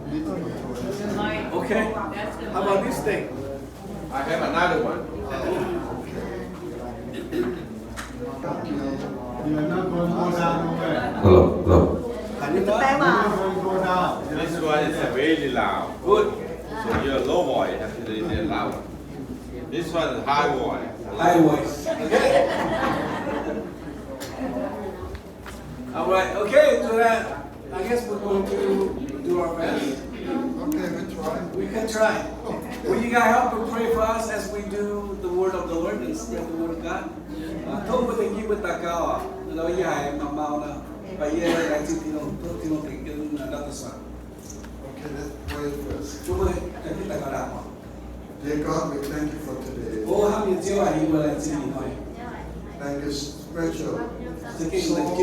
Okay. How about this thing? I have another one. Hello, hello. This one is really loud. Good. So your low voice has to be loud. This one is high voice. High voice. Okay. All right. Okay. So that, I guess we're going to do our best. Okay, we try. We can try. Will you guys help to pray for us as we do the word of the Lord and spread the word of God? Uh, tov mbuo tengx yie mbuo daux gaux oc. Lorz yie haiz mangc mau nor, mv baac yie laengz zingh Tin-Hungh, tov Tin-Hungh tengx jienv nor daux gaux. Okay, let's pray first. Mbuo daux gaux ndaangc oc. Dear God, we thank you for today. O hnamv nyei Ziouv aac, yie mbuo laengz zingh ih hnoi. Thank you special, za'gengh so much,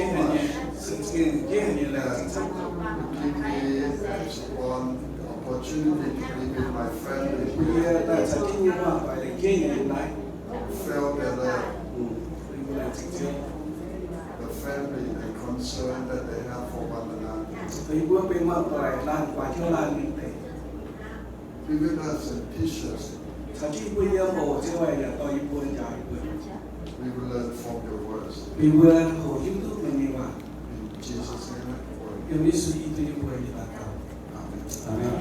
za'gengh za'gengh nyei laengz zingh camv. Give me one opportunity to be with my family. Bun yie daaih caux jienv yie nyei maa-guaix lengc jeiv yiem naaiv. Feel the love, laengz zingh Ziouv, the family and concern that they have for one another. Yie mbuo benx maa-guaix laanh guaax jienv laanh nyei deix. Be with us and teach us. Caux jienv yie mbuo yiem oc, Ziouv aac, yaac dorh yie mbuo njaaux yie mbuo. We will learn from your words. Bun yie mbuo hoqc hiuv duqv meih nyei waac. In Jesus' name I pray. Yiem Yesu Giduc nyei mbuox yie daux gaux. Amen. Amen.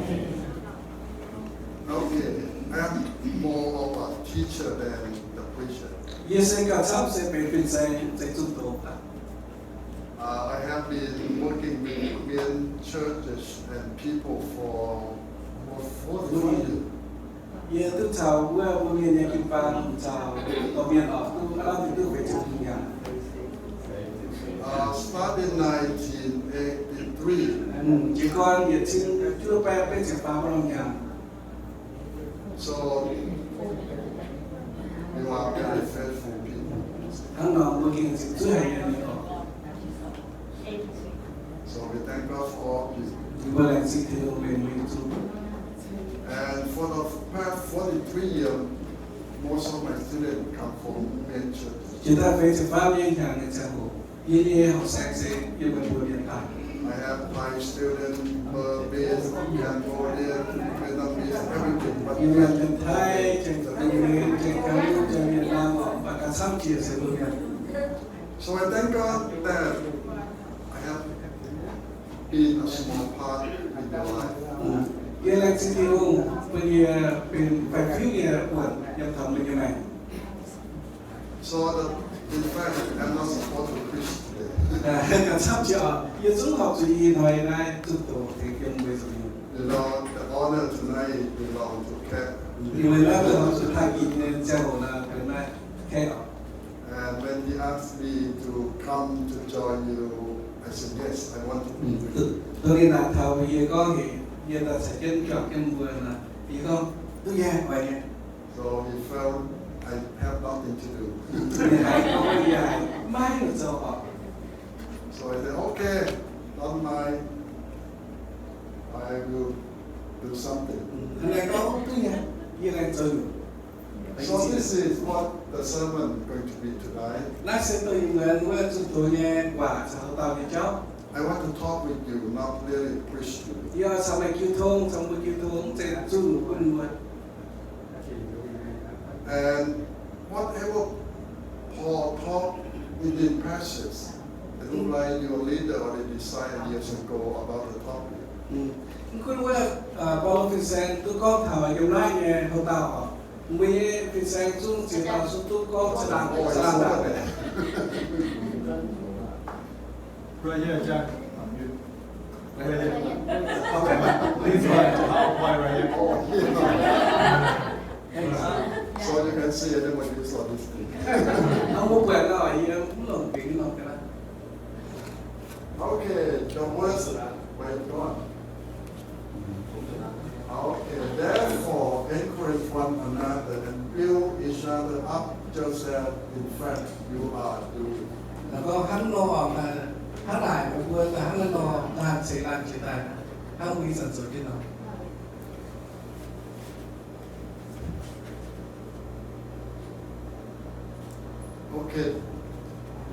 Okay, I'm more of a teacher than the preacher. Yie se gauh camv se benx fin-saeng, se zunh doz daaih. Uh, I have been working with Mien churches and people for over forty-five years. Yie duqv caux wuov mbuo Mienh nyei jiu-baang caux dorh mienh oc, duqv aav duqv duqv feix ziepc hmz nyaanh. Uh, started in nineteen eighty-three. Jiez gorn yietc cin juov baeqv betv ziepc faam norm nyaanh. So, you are very faithful people. Hnangv nor mbuo gengh zuqc zuov haic nyei mienh oc. So we thank God for all of you. Yie mbuo laengz zingh Tin-Hungh weic mbuo yietc zungv. And for the past forty-three years, most of my students come from Mien church. Jiex daaih feix ziepc faam nyei hnyangx nyei ziangh hoc, yie nyei horqc saeng se yiem meih mbuo mienh daaih. I have Thai student, Burmese, Cambodian, Vietnamese, everything. But yie mienh Taiv, Cambodian, Cambodian, Vietnam, mv baac gauh camv jiex se mbuo mienh. So I thank God that I have been a small part in your life. Yie laengz zingh Tin-Hungh bun yie benx faix-fiuv nyei buonc yiem taux mbuo nyei maengc. So that, in fact, I'm not supposed to preach today. Gauh camv jiex oc, yie zungv horpc zuqc ih hnoi naaiv zunh doz tengx yiem mbuo zuqc nyei. You know, the honor tonight belong to Kat. Ih hnoi naaiv horpc zuqc taaih ginx nyei ziangh hoc naaiv benx naaiv Kat oc. And when he asked me to come to join you, I said, "Yes, I want to be with you." Tov ninh naaic taux mbuox yie gorngv heuc yie daaih caux jienv juangc jienv mbuo nor, yie gorngv, duqv nyei, oix nyei. So he felt I have nothing to do. Ninh haiz gorngv yie haiz maiv haaix nyungc zoux oc. So I said, "Okay, don't mind. I will do something." Hnangv naaiv gorngv, duqv nyei, yie laengz zoux nyungc. So this is what the sermon is going to be tonight. Naaiv se dongh ih muonz wuov zunh doz nyei waac caux dauh nyei jauv. I want to talk with you, not really Christian. Yie oix caux meih jiu tong, caux mbuo jiu tong, mv zeiz zunh doz bun mbuo. And whatever Paul taught in the passage, it look like your leader already decided years ago about the topic. Mv gunv wuov, Baulo fin-saeng duqv gorngv taux yiem naaiv nyei houc dauh oc. Mbuo nyei fin-saeng zungv ziex dauh zungv duqv gorngv za'laangc za'laangc daaih. Right here, Jack. Right here. Okay. Please, right. I'll apply right here. So you can see, I never use all this thing. Hnangv mbuo buatc nor, yie mv longc dingc norm ga'naaiv. Okay, the words were gone. Okay, therefore encourage one another and build each other up, just as in fact you are doing. Laaix gorngv hnangv nor, hnangv naaic, mbuo hnangv naaiv nor, laanh ceix laanh jiex daaih, hnangv mbuo ih zanc zoux jienv nor. Okay.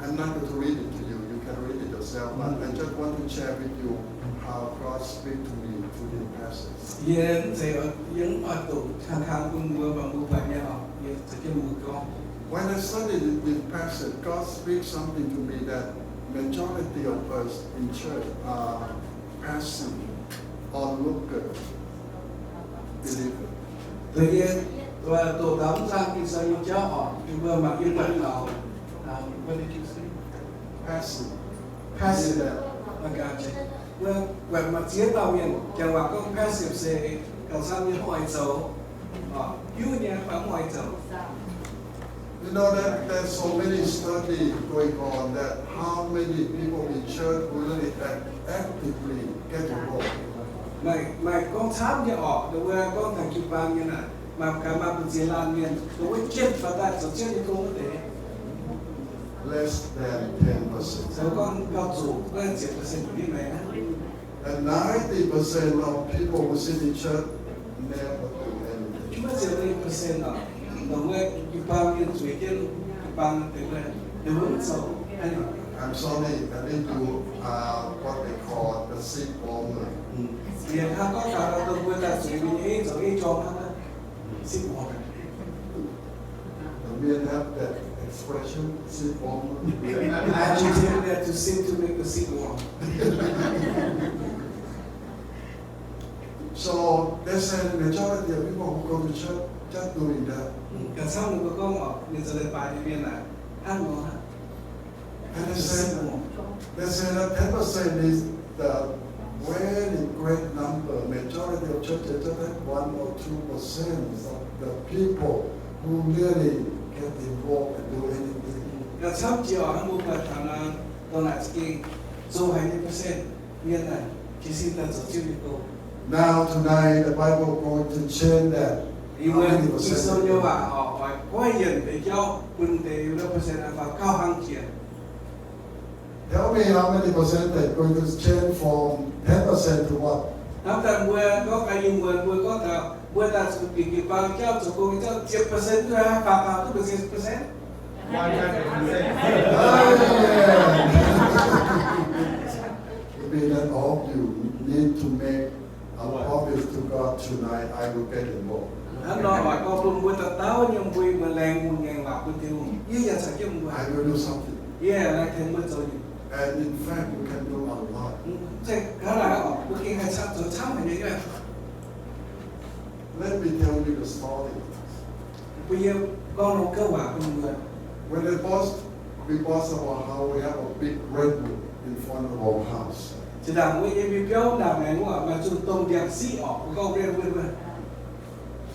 I'm not going to read it to you. You can read it yourself. But I just want to share with you how God speak to me through the pastor. Yie mv zeiz, yie mv oix doqc kang-kang bun mbuo, mv baac mbuo buatc nyei oc, yie za'gengh mbuo gorngv. When I studied it in passage, God speaks something to me that majority of us in church are passive, onlooker believer. Dongh yie doqc taux mv zaang Ging-Sou nyei jauv oc, mbuo mangc yie buatc taux, what did you say? Passive. Passive. Mbuo buatc maaih ziex dauh mienh, janx waac gorngv passive se gauh camv nyei, mv oix zoux. Hiuv nyei, mv baac mv oix zoux. You know that there's so many study going on that how many people in church who really act-, actively get involved. Maaih, maaih gorngv camv nyei oc, dongh wuov gorngv taux jiu-baang nyei naaic, maaih gaax maaih mbu'ziex laanh mienh, dongh wuov jienv baac daaih zoux Ziouv nyei gong wuov deix. Less than ten percent. Zoux gorngv gauh zuqc wuov ziepc percent nyei maengx. And ninety percent of people who sit in church never do anything. Juov ziepc percent oc, dongh wuov jiu-baang mienh zueiz jienv jiu-baang deix wuov, deix wuov mv zoux. I'm sorry, I need to, uh, what they call the seat warmer. Yie hnangv gorngv taux dongh mbuo daaih zueiz mingh ei zoux ei jorm hnangv, seat warmer. The men have that expression, seat warmer. I agitate that to seem to make the seat warm. So they say the majority of people who go to church just doing that. Gauh camv mbuo gorngv oc, mienh zoux leiz-baaix nyei mienh naaic, hnangv nor hnangv. And they say, they say that ten percent is the very great number. Majority of churches just have one or two percent of the people who really get involved and do anything. Gauh camv jiex oc, hnangv mbuo buatc taux nor, dongh naaic za'gengh zoux haic nyei percent mienh naaic, jiez sin daaih zoux Ziouv nyei gong. Now tonight the Bible going to change that. Ih muonz Ging-Sou nyei waac oix goiv yienc deix jauv bun deix percent faaux gauh hlang jiex. Tell me how many percent that going to change from ten percent to what? Hnamv daaih mbuo gorngv gaax ih muonz mbuo gorngv taux mbuo daaih zuqc bieqc jiu-baang jauv, zoux gong jauv, ziepc percent duqv haaix, faaux faaux duqv ziepc percent? One hundred percent. Amen. It means that all of you need to make a promise to God tonight, I will get involved. Hnangv nor oix gorngv bun mbuo dauh dauh nyei mbuo, mbuo laengz mbuo ngaengc waac bun Tin-Hungh, yie yaac caux jienv mbuo, I will do something. Yie laengz tengx mbuo zoux nyei. And in fact, you can do a lot. Mv zeiz gaax naaic oc, mbuo gengh haih zoux camv haic nyei. Let me tell you the story. Bun yie gorngv norm gouv waac bun mbuo. When they bought, we bought our house, we have a big redwood in front of our house. Zinh ndaangc wuov yie mingh biauv ndaangc maengx wuov, maaih zuqc domh ndiangx-siqv oc, mbuo gorngv redwood wuov.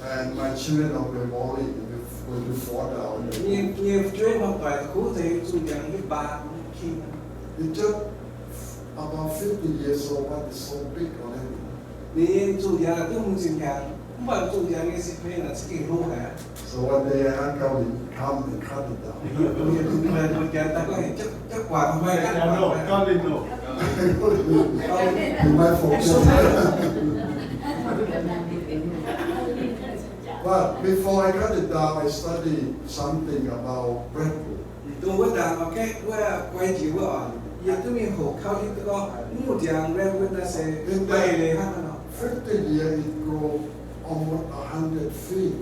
And my children are very worried when we fall down. Nyei, nyei fu'jueiv hnamv doic kuv zeiz zuqc ndiangx nyei baac king. It's just about fifty years old, but it's so big already. Ninh nyei zuqc ndiangx duqv hmz ziepc hnyangx, mv baac zuqc ndiangx nyei sipei naaic za'gengh hlo haic. So one day I asked Gauh Lin come and cut it down. Ninh mbuo janx daaih gorngv, Jauv guangc, meih ganh guangc. He might forget. But before I cut it down, I studied something about redwood. Dongh wuov ndaangc oix gaeqv wuov guai jiex wuov oc, yie duqv mingh hoqc kauv hiuv duqv gorngv, mv, ndiangx redwood naaiv se maiv leiz hnangv nor. Fifty years it grow almost a hundred feet.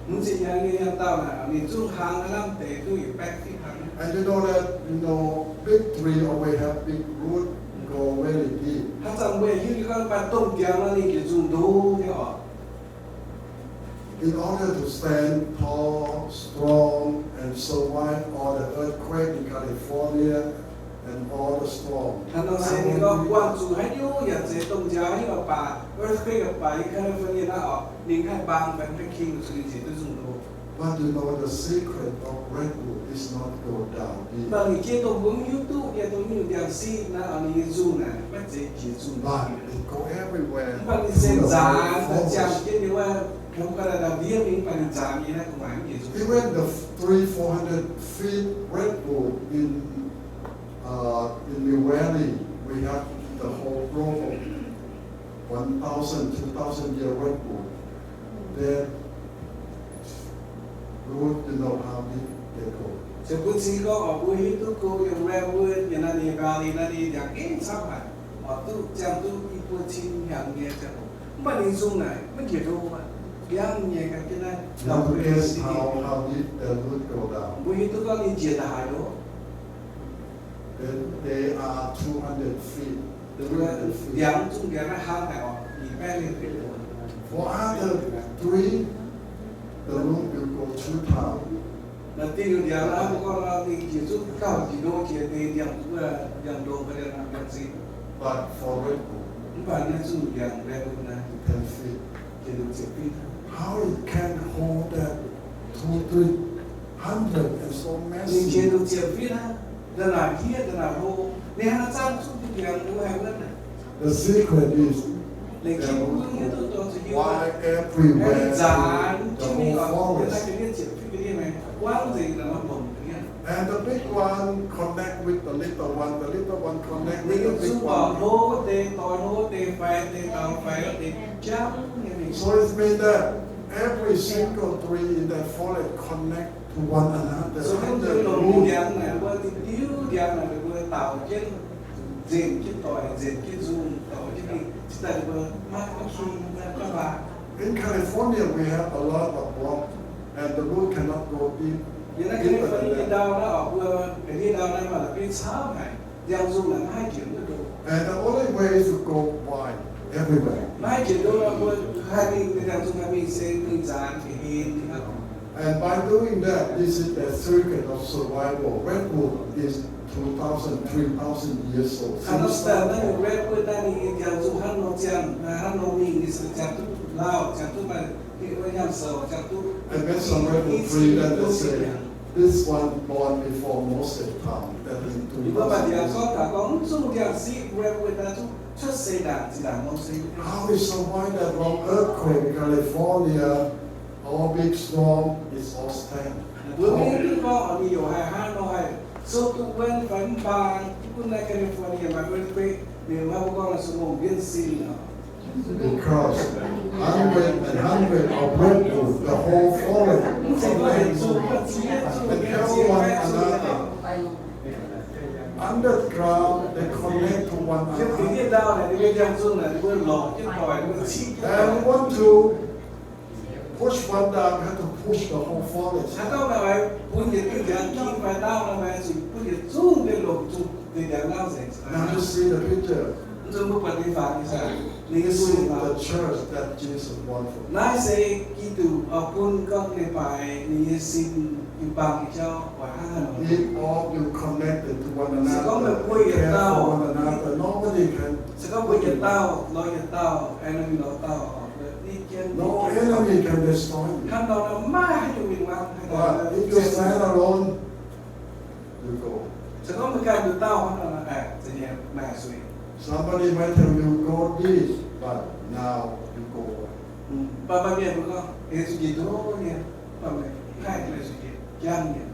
Hmz ziepc hnyangx nyei yiem dauh naaic, ninh zungv hlang hnangv lamh deix duqv yietc baeqv feet hlang. And you know that, you know, big tree always have big root, go very deep. Hnangv zanc mbuo hiuv duqv gorngv maaih domh ndiangx nor ninh jiex nzungh ndo nyei oc. In order to stand tall, strong, and survive all the earthquake in California and all the storm. Hnangv nor se ninh gorngv buangh zuqc haaix nyungc yaac zeiz domh ndiangx haaix nyungc baac, earthquake baac, yiem California naaiv oc, ninh haih mbaang fai haih king zuqc ninh ziouc duqv nzungh ndo. But you know the secret of redwood is not go down deep. Mv baac ninh jiex dongh mbuo mv hiuv duqv nyei dongh nyungc ndiangx-siqv naaiv oc, ninh nyei nzungh naaic maiv zeiz jiex nzungh. But it go everywhere. Mv baac ninh se nzaanx daaih ziangh jienv nyei wuov, kungx ga'naaiv ndau-ndiev mingh, mv baac ninh nzaanx nyei naaiv gu'nguaaic mv jiex nzungh. Even the three, four hundred feet redwood in, uh, in Mill Valley, we have the whole grove of one thousand, two thousand year redwood. That root, you know how deep they go. Se bun cing gorngv oc, mbuo hiuv duqv go yiem redwood nyei naaiv nyei valley naaiv nyei ndiangx gengh camv haic, oix duqv ziangh duqv i buo cin hnyangx nyei ziangh hoc. Mv baac ninh nzung naaic maiv njiec ndo aqv. Liangv nyei gan jienv naaiv. Now look at how, how deep the root go down. Mbuo hiuv duqv gorngv ninh njiec ndaaih haaix ndo. Then they are two hundred feet, three hundred feet. Ndiangx, zungh ndiangx naaiv hnangv haaix orqc, nyic baeqv liemh. For other three, the root will go two times. Naaiv diuh ndiangx naaiv, mbuo gorngv ninh njiec zungv gauh njiec ndo jiex deix ndiangx, ndiangx ndongx fai ndiangx naamh ndiangx zinh. But for redwood, mv baac naaiv zungh ndiangx redwood naaiv, ten feet, njiec nduqc ziepc fitv. How it can hold that two, three hundred and so massive? Ninh njiec nduqc ziepc fitv hnangv. Nda'naaic hniev, nda'naaic hlo. Ninh hnangv zanc zungv diuh ndiangx mbuo haih wuonv aqv. The secret is, why everywhere, the whole forest. And the big one connect with the little one, the little one connect with the big one. So it means that every single tree in that forest connect to one another. In California, we have a lot of rock, and the root cannot go deep, deeper than that. And the only way is to go wide everywhere. And by doing that, this is the secret of survival. Redwood is two thousand, three thousand years old. I met some redwood tree that they say, this one born before Moses time, that means two thousand years. How it survive that long earthquake in California, all big storm, is all stand. Because hundred and hundred of redwood, the whole forest, they help one another. Underground, they connect to one another. And we want to push one down, we have to push the whole forest. Now you see the picture. This is the church that Jesus wants for us. Naaiv se Giduc oix bun gorngv leiz-baaix ninh nyei sin jiu-baang nyei jauv oix hnangv haaix nor. If all you connected to one another, care for one another, nobody can. Se gorngv mbuo yietc dauh lorz yietc dauh, enemy lorz dauh, no enemy can destroy you. Hnangv nor maiv haih duqv win-wangv. But if you stand alone, you go. Se gorngv meih ganh nduqc dauh hnangv nor, maaih suiv. Somebody might tell you, go this, but now you go away. Mv baac maaih mienh mbuo gorngv, ei zuqc njiec ndoqv nyei, mv baac meih haih, meih zuqc njiec jangv nyei.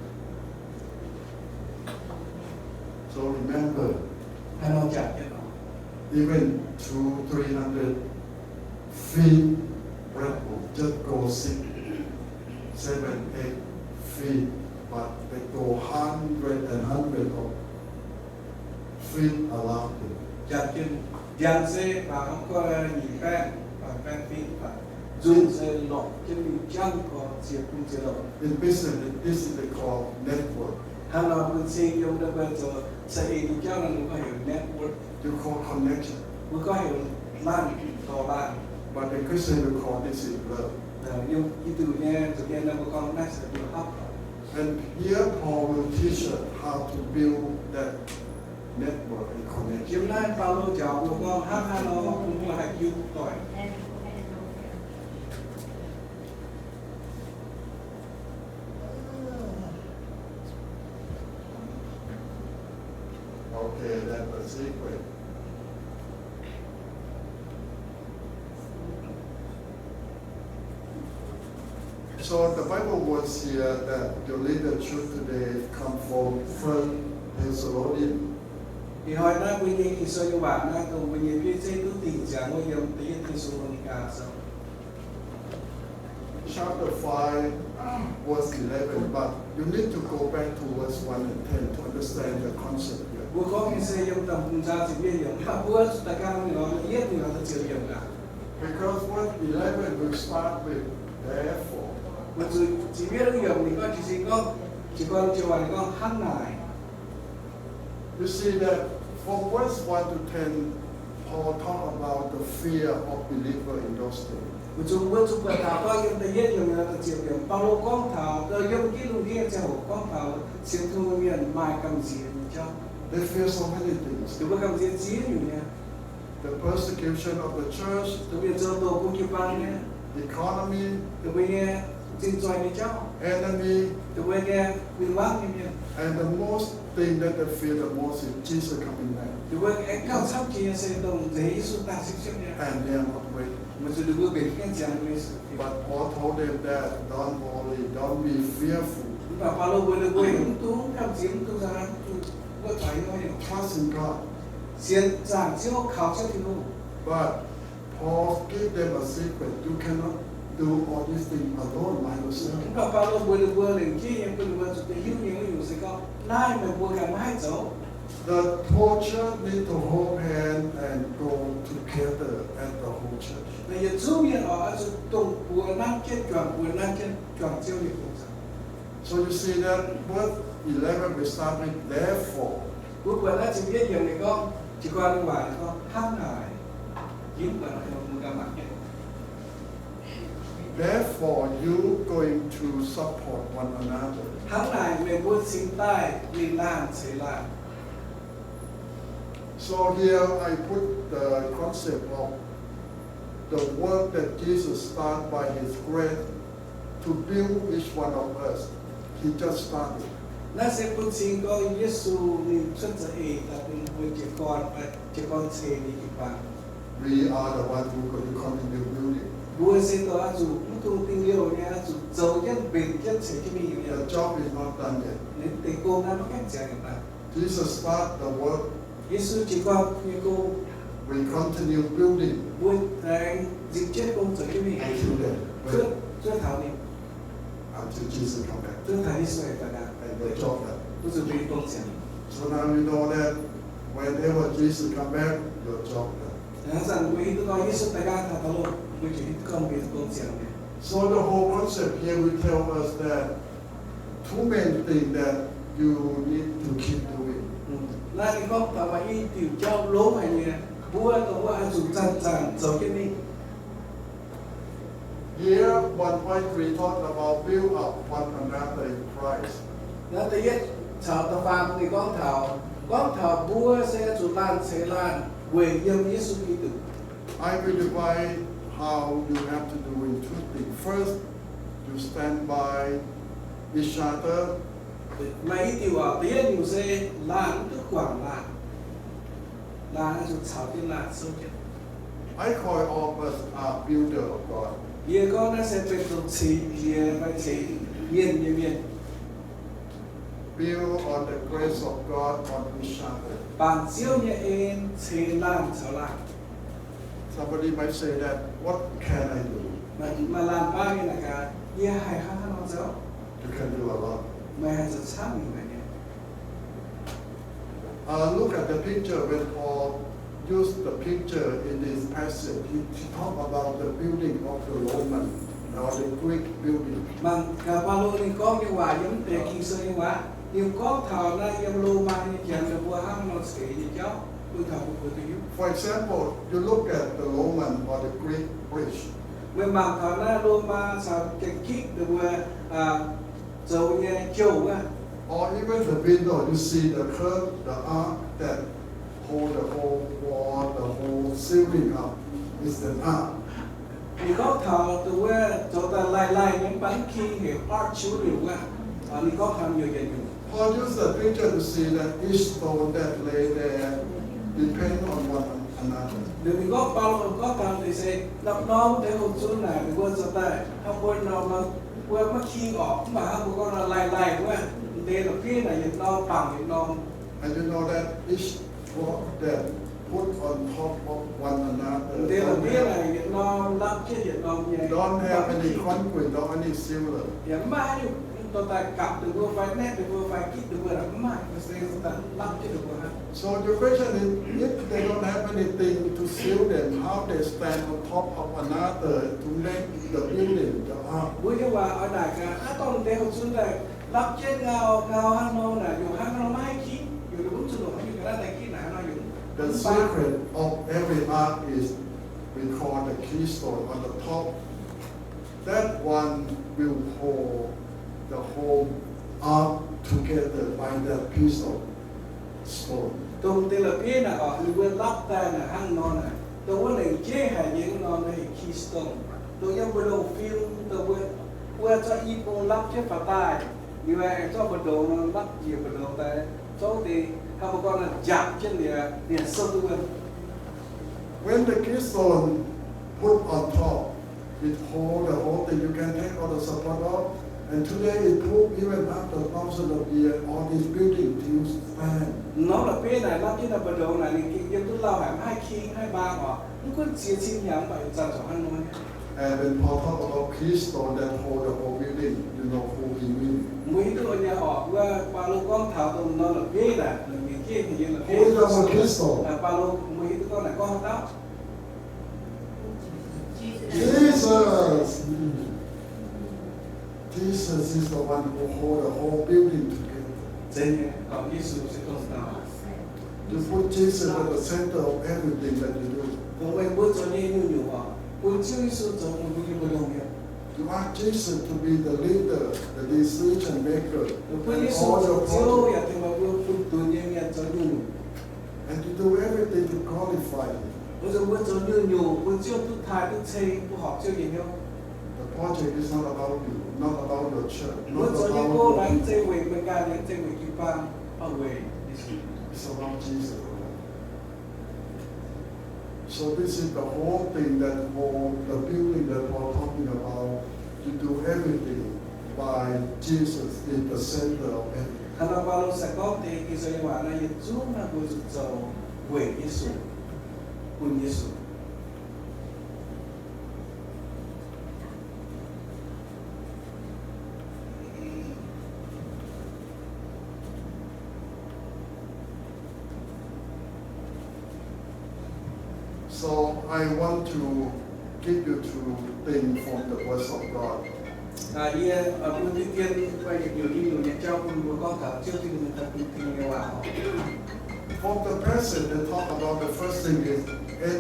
So remember, even two, three hundred feet, Red Bull just go six, seven, eight feet, but they go hundred and hundred of feet around it. Jangx jienv, ndiangx se baaux gorx nyic baeqv, baaux baeqv feet, nzungh se lorqc jienv mingh jangv gorx ziepc bun ziepc lorqc. In business, this is called network. Hnangv nor mbuo cing yiem ndau mbuo zoux sai eix nyei jauv nor, mbuo gorngv heuc network. You call connection. Mbuo gorngv heuc laanh, dorh laanh. But the Christian will call this is love. Yiem Giduc nyei zuqc mienh nor mbuo gorngv naaiv se mbuo hopv. And here Paul will teach us how to build that network and connection. Yiem naaiv Baulo njaaux mbuo gorngv hnangv haaix nor bun mbuo haih jiu doic. Okay, that's a secret. So the Bible words here that your literature today come from First Thessalonians. Ih hnoi naaiv mbuo nyei Ging-Sou nyei waac naaiv dongh mbuo nyei bieiv zeiv duqv dingh ziangx wuov yiem Da'yietv Te^saa^lo^ni^gaa Sou. Chapter five, verse eleven, but you need to go back to verse one and ten to understand the concept here. Mbuo gorngv nyei se yiem da'hmz zaang ziepc yietv yiemc, mv baac mbuo zuqc daaih gan mingh lorz da'yietv mingh lorz da'ziepc yiemc aqv. Because Start with therefore. Weic zuqc ziqc mienv wuov yiemc ninh gorngv jiez sin gorngv, jiez gorn jiez waac ninh gorngv hnangv naaic. You see that from verse one to ten, Paul talk about the fear of believer in those days. Weic zuqc mbuo zuqc buatc taux gorngv yiem da'yietv yiemc da'ziepc yiemc, Baulo gorngv taux, yiem Giduc ndiev ziangh hoc gorngv taux sienx Tin-Hungh mienh maaih gamh nziex nyei jauv. They fear so many things. Ninh mbuo gamh nziex ziex nyungc nyei. The persecution of the church, dongh mienh zoux doqc bun jiu-baang nyei, economy, dongh mbuo nyei zinh zoih nyei jauv, enemy, dongh mbuo nyei win-wangv nyei mienh. And the most thing that they fear the most is Jesus coming back. Ninh mbuo aengx gauh camv jiex nyei se dongh nzeix Yesu daaih sipv siepv nyei. And they are not ready. Weic zuqc ninh mbuo mbenc jienv ziangx Yesu. But Paul told them that, don't worry, don't be fearful. Mv baac Baulo mbuox ninh mbuo, mv dungx gamh nziex, mv dungx nzauh hnaangx, mv dungx wuov doic nyei. Trust in God. Sienx zaangc Ziouv, kaux Ziouv Tin-Hungh. But Paul give them a secret. You cannot do all these things alone by yourself. Mv baac Baulo mbuox ninh mbuo lengc jeiv nyei bun ninh mbuo zuqc daaih hiuv nyei wuov nyungc se gorngv naaiv meih mbuo ganh maiv haih zoux. The whole church need to hold hand and go together as the whole church. Naaiv yietc zungv mienh oix zuqc dongh buoz nanv jienv juangc, buoz nanv jienv juangc Ziouv nyei gong-zoh. So you see that verse eleven we start with therefore. Mbuo buatc naaiv ziepc yietv yiemc ninh gorngv, jiez gorn nyei waac ninh gorngv hnangv naaic. Yie mv buatc mbuo ganh mangc jienv. Therefore, you going to support one another. Hnangv naaic meih mbuo cingx daaih ninh laanh ceix laanh. So here I put the concept of the work that Jesus start by his grace to build each one of us. He just started. Naaiv se bun cing gorngv Yesu ninh cuotv za'eix daaih bun mbuo jiez gorn, jiez gorn ceix ninh jiu-baang. We are the one who going to continue building. Mbuo se dongh oix zuqc mv dungx dingh liouh nyei, oix zuqc zoux jienv mbenc jienv ceix jienv mingh nyei. The job is not done yet. Ninh deix gong naaiv maiv gaengh ziangx nyei daaih. Jesus start the work. Yesu jiez gorn nyei gong. We continue building. Mbuo aengx nzipc jienv gong zoux jienv mingh. Until then. Zuov, zuov taux ninh. Until Jesus come back. Zuov taux Yesu aengx daaih nqaang. And your job done. Mbuo zuqc mbenc gong ziangx. So now you know that whenever Jesus come back, your job done. Hnangv zanc mbuo hiuv duqv gorngv Yesu daaih nqaang taux da'longh, mbuo ziouc hiuv duqv gorngv mbenc gong ziangx nyei. So the whole concept here will tell us that two main things that you need to keep doing. Naaiv ninh gorngv taux maaih i diuc jauv longx haic nyei, mbuo dongh wuov oix zuqc zanc-zanc zoux jienv mingh. Here, one point three talk about build up one another in Christ. Naaiv da'yietv caux da'faam ninh gorngv taux, gorngv taux mbuo se zuqc laanh ceix laanh weic yiem Yesu Giduc. I will define how you have to do in two things. First, you stand by each other. Maaih i diuc oc, da'yietv nyungc se laanh mv duqv guangc laanh. Laanh oix zuqc caux jienv laanh souv jienv. I call all of us are builder of God. Yie gorngv naaiv se benx dongh ceix jiex fai ceix mienh nyei mienh. Build on the grace of God on each other. Bangc Ziouv nyei en ceix laanh caux laanh. Somebody might say that, what can I do? Maaih laanh baav mienh naaic gaax, yie haih hnangv haaix nor zoux? You can do a lot. Meih haih zoux camv nyei maengc nyei. Uh, look at the picture when Paul used the picture in this passage. He, he talked about the building of the Roman or the Greek building. Mangc gaax Baulo ninh gorngv nyei waac yiem deix Ging-Sou nyei waac, ninh gorngv taux naaiv yiem Lomaa nyei janx ninh mbuo hnangv nor ceix nyei jauv bun taux mbuo mbuo duqv hiuv. For example, you look at the Roman or the Greek bridge. Meih mangc taux naaiv Lomaa caux Grik ninh mbuo zoux nyei jouh wuov. Or even the window, you see the curve, the arc that hold the whole wall, the whole ceiling up, is the arc. Ninh gorngv taux dongh wuov zoux daaih laih laih nyei mv baac mv king heuc arch wuov nyungc wuov. Ninh gorngv taux nyungc yietc nyungc. Paul used the picture to see that each stone that lay there depend on one another. Ninh gorngv, Baulo gorngv taux deix se norm-norm deix houh zunv naaic ninh mbuo zoux daaih hnangv mbuo norm-norm, mbuo maiv king orqc, mv baac hnangv mbuo gorngv nor laih laih wuov, deix la'bieiv naaic yietc norm bangc yietc norm. And you know that each rock that put on top of one another, deix la'bieiv naaic yietc norm lapv jienv yietc norm nyei, don't have any concrete or any sealer. Yaac mv maaih haaix nyungc dorh daaih gapv ninh mbuo fai naetv ninh mbuo fai gitv ninh mbuo naaic mv maaih, maiv zeiz daaih lapv jienv ninh mbuo hnangv. So the question is, if they don't have anything to shield them, how they stand on top of another to make the building, the ark? Mbuo nyei waac oix naaic gaax, aav dorngh deix hoc zunv daaih lapv jienv ngau, ngau hnangv nor naaic, yungh hnangv nor maiv haih king, yungh ninh mbuo mv zuqc longc haaix nyungc ga'naaiv daaih gitv naaic hnangv nor yungh. The secret of every ark is we call the keystone on the top. That one will hold the whole ark together by that piece of stone. Dongh deix la'bieiv naaic oc, ninh mbuo lapv daaih naaic hnangv nor naaic, dongh wuov lengc jeiv haic nyei wuov norm naaic keystone, dongh yiem mbu'ndongx fim, dongh mbuo, mbuo zorqv i bung lapv jienv faaux daaih, liuz aengx zorqv mbu'ndongx nor lapv njiec mbu'ndongx daaih, zorqv deix haaix mbuo gorngv naaic njaapc jienv liuz, ninh sou duqv wuov. When the keystone put on top, it hold the whole thing. You can take all the support off. And today it proved, even after thousands of years, all these buildings still stand. Norm la'bieiv naaic, norm jienv naaiv mbu'ndongx naaic, ninh gengh yiem duqv lauh haic, maiv haih king, maiv haih mbaang oc. Mv gunv ziex cin hnyangx mv baac yietc zanc zuqc hnangv nor nyei. And when Paul talk about keystone that hold the whole building, you know who he mean. Mbuo hiuv duqv nyei oc, wuov Baulo gorngv taux dongh norm la'bieiv naaic, la'bieiv, la'bieiv. Who is the keystone? Baulo, mbuo hiuv duqv gorngv naaic gorngv haaix dauh? Jesus. Jesus is the one who hold the whole building together. Zeiz nyei, gorngv Yesu se dongh dauh. You put Jesus at the center of everything that you do. Dongh meih mbuo zoux nyei nyungc-nyungc oc, bun Ziouv Yesu zoux meih mbuo nyei mbu'ndongx mi'aqv. You ask Jesus to be the leader, the decision maker, and all your projects. Bun Yesu zoux Ziouv yaac tengx meih mbuo bun dunx nyei mienh zoux nyungc-nyungc. And to do everything to glorify Him. Weic zuqc mbuo zoux nyungc-nyungc bun Ziouv duqv taaih duqv ceng, bun horpc Ziouv nyei hnyouv. The project is not about you, not about your church, not about your people. Mbuo zoux nyei gong naaic mv zeiz weic meih ganh, mv zeiz weic jiu-baang, mv baac weic Yesu. It's about Jesus. So this is the whole thing that Paul, the building that Paul talking about. You do everything by Jesus in the center of everything. Hnangv naaic Baulo se gorngv deix Ging-Sou nyei waac naaiv, yietc zungv naaiv mbuo zuqc zoux weic Yesu, bun Yesu. So I want to give you two things from the Word of God. Yie bun deix dien nyungc-nyungc nyei jauv bun mbuo gorngv taux Ziouv Tin-Hungh nyei waac. From the passage, they talk about the first thing is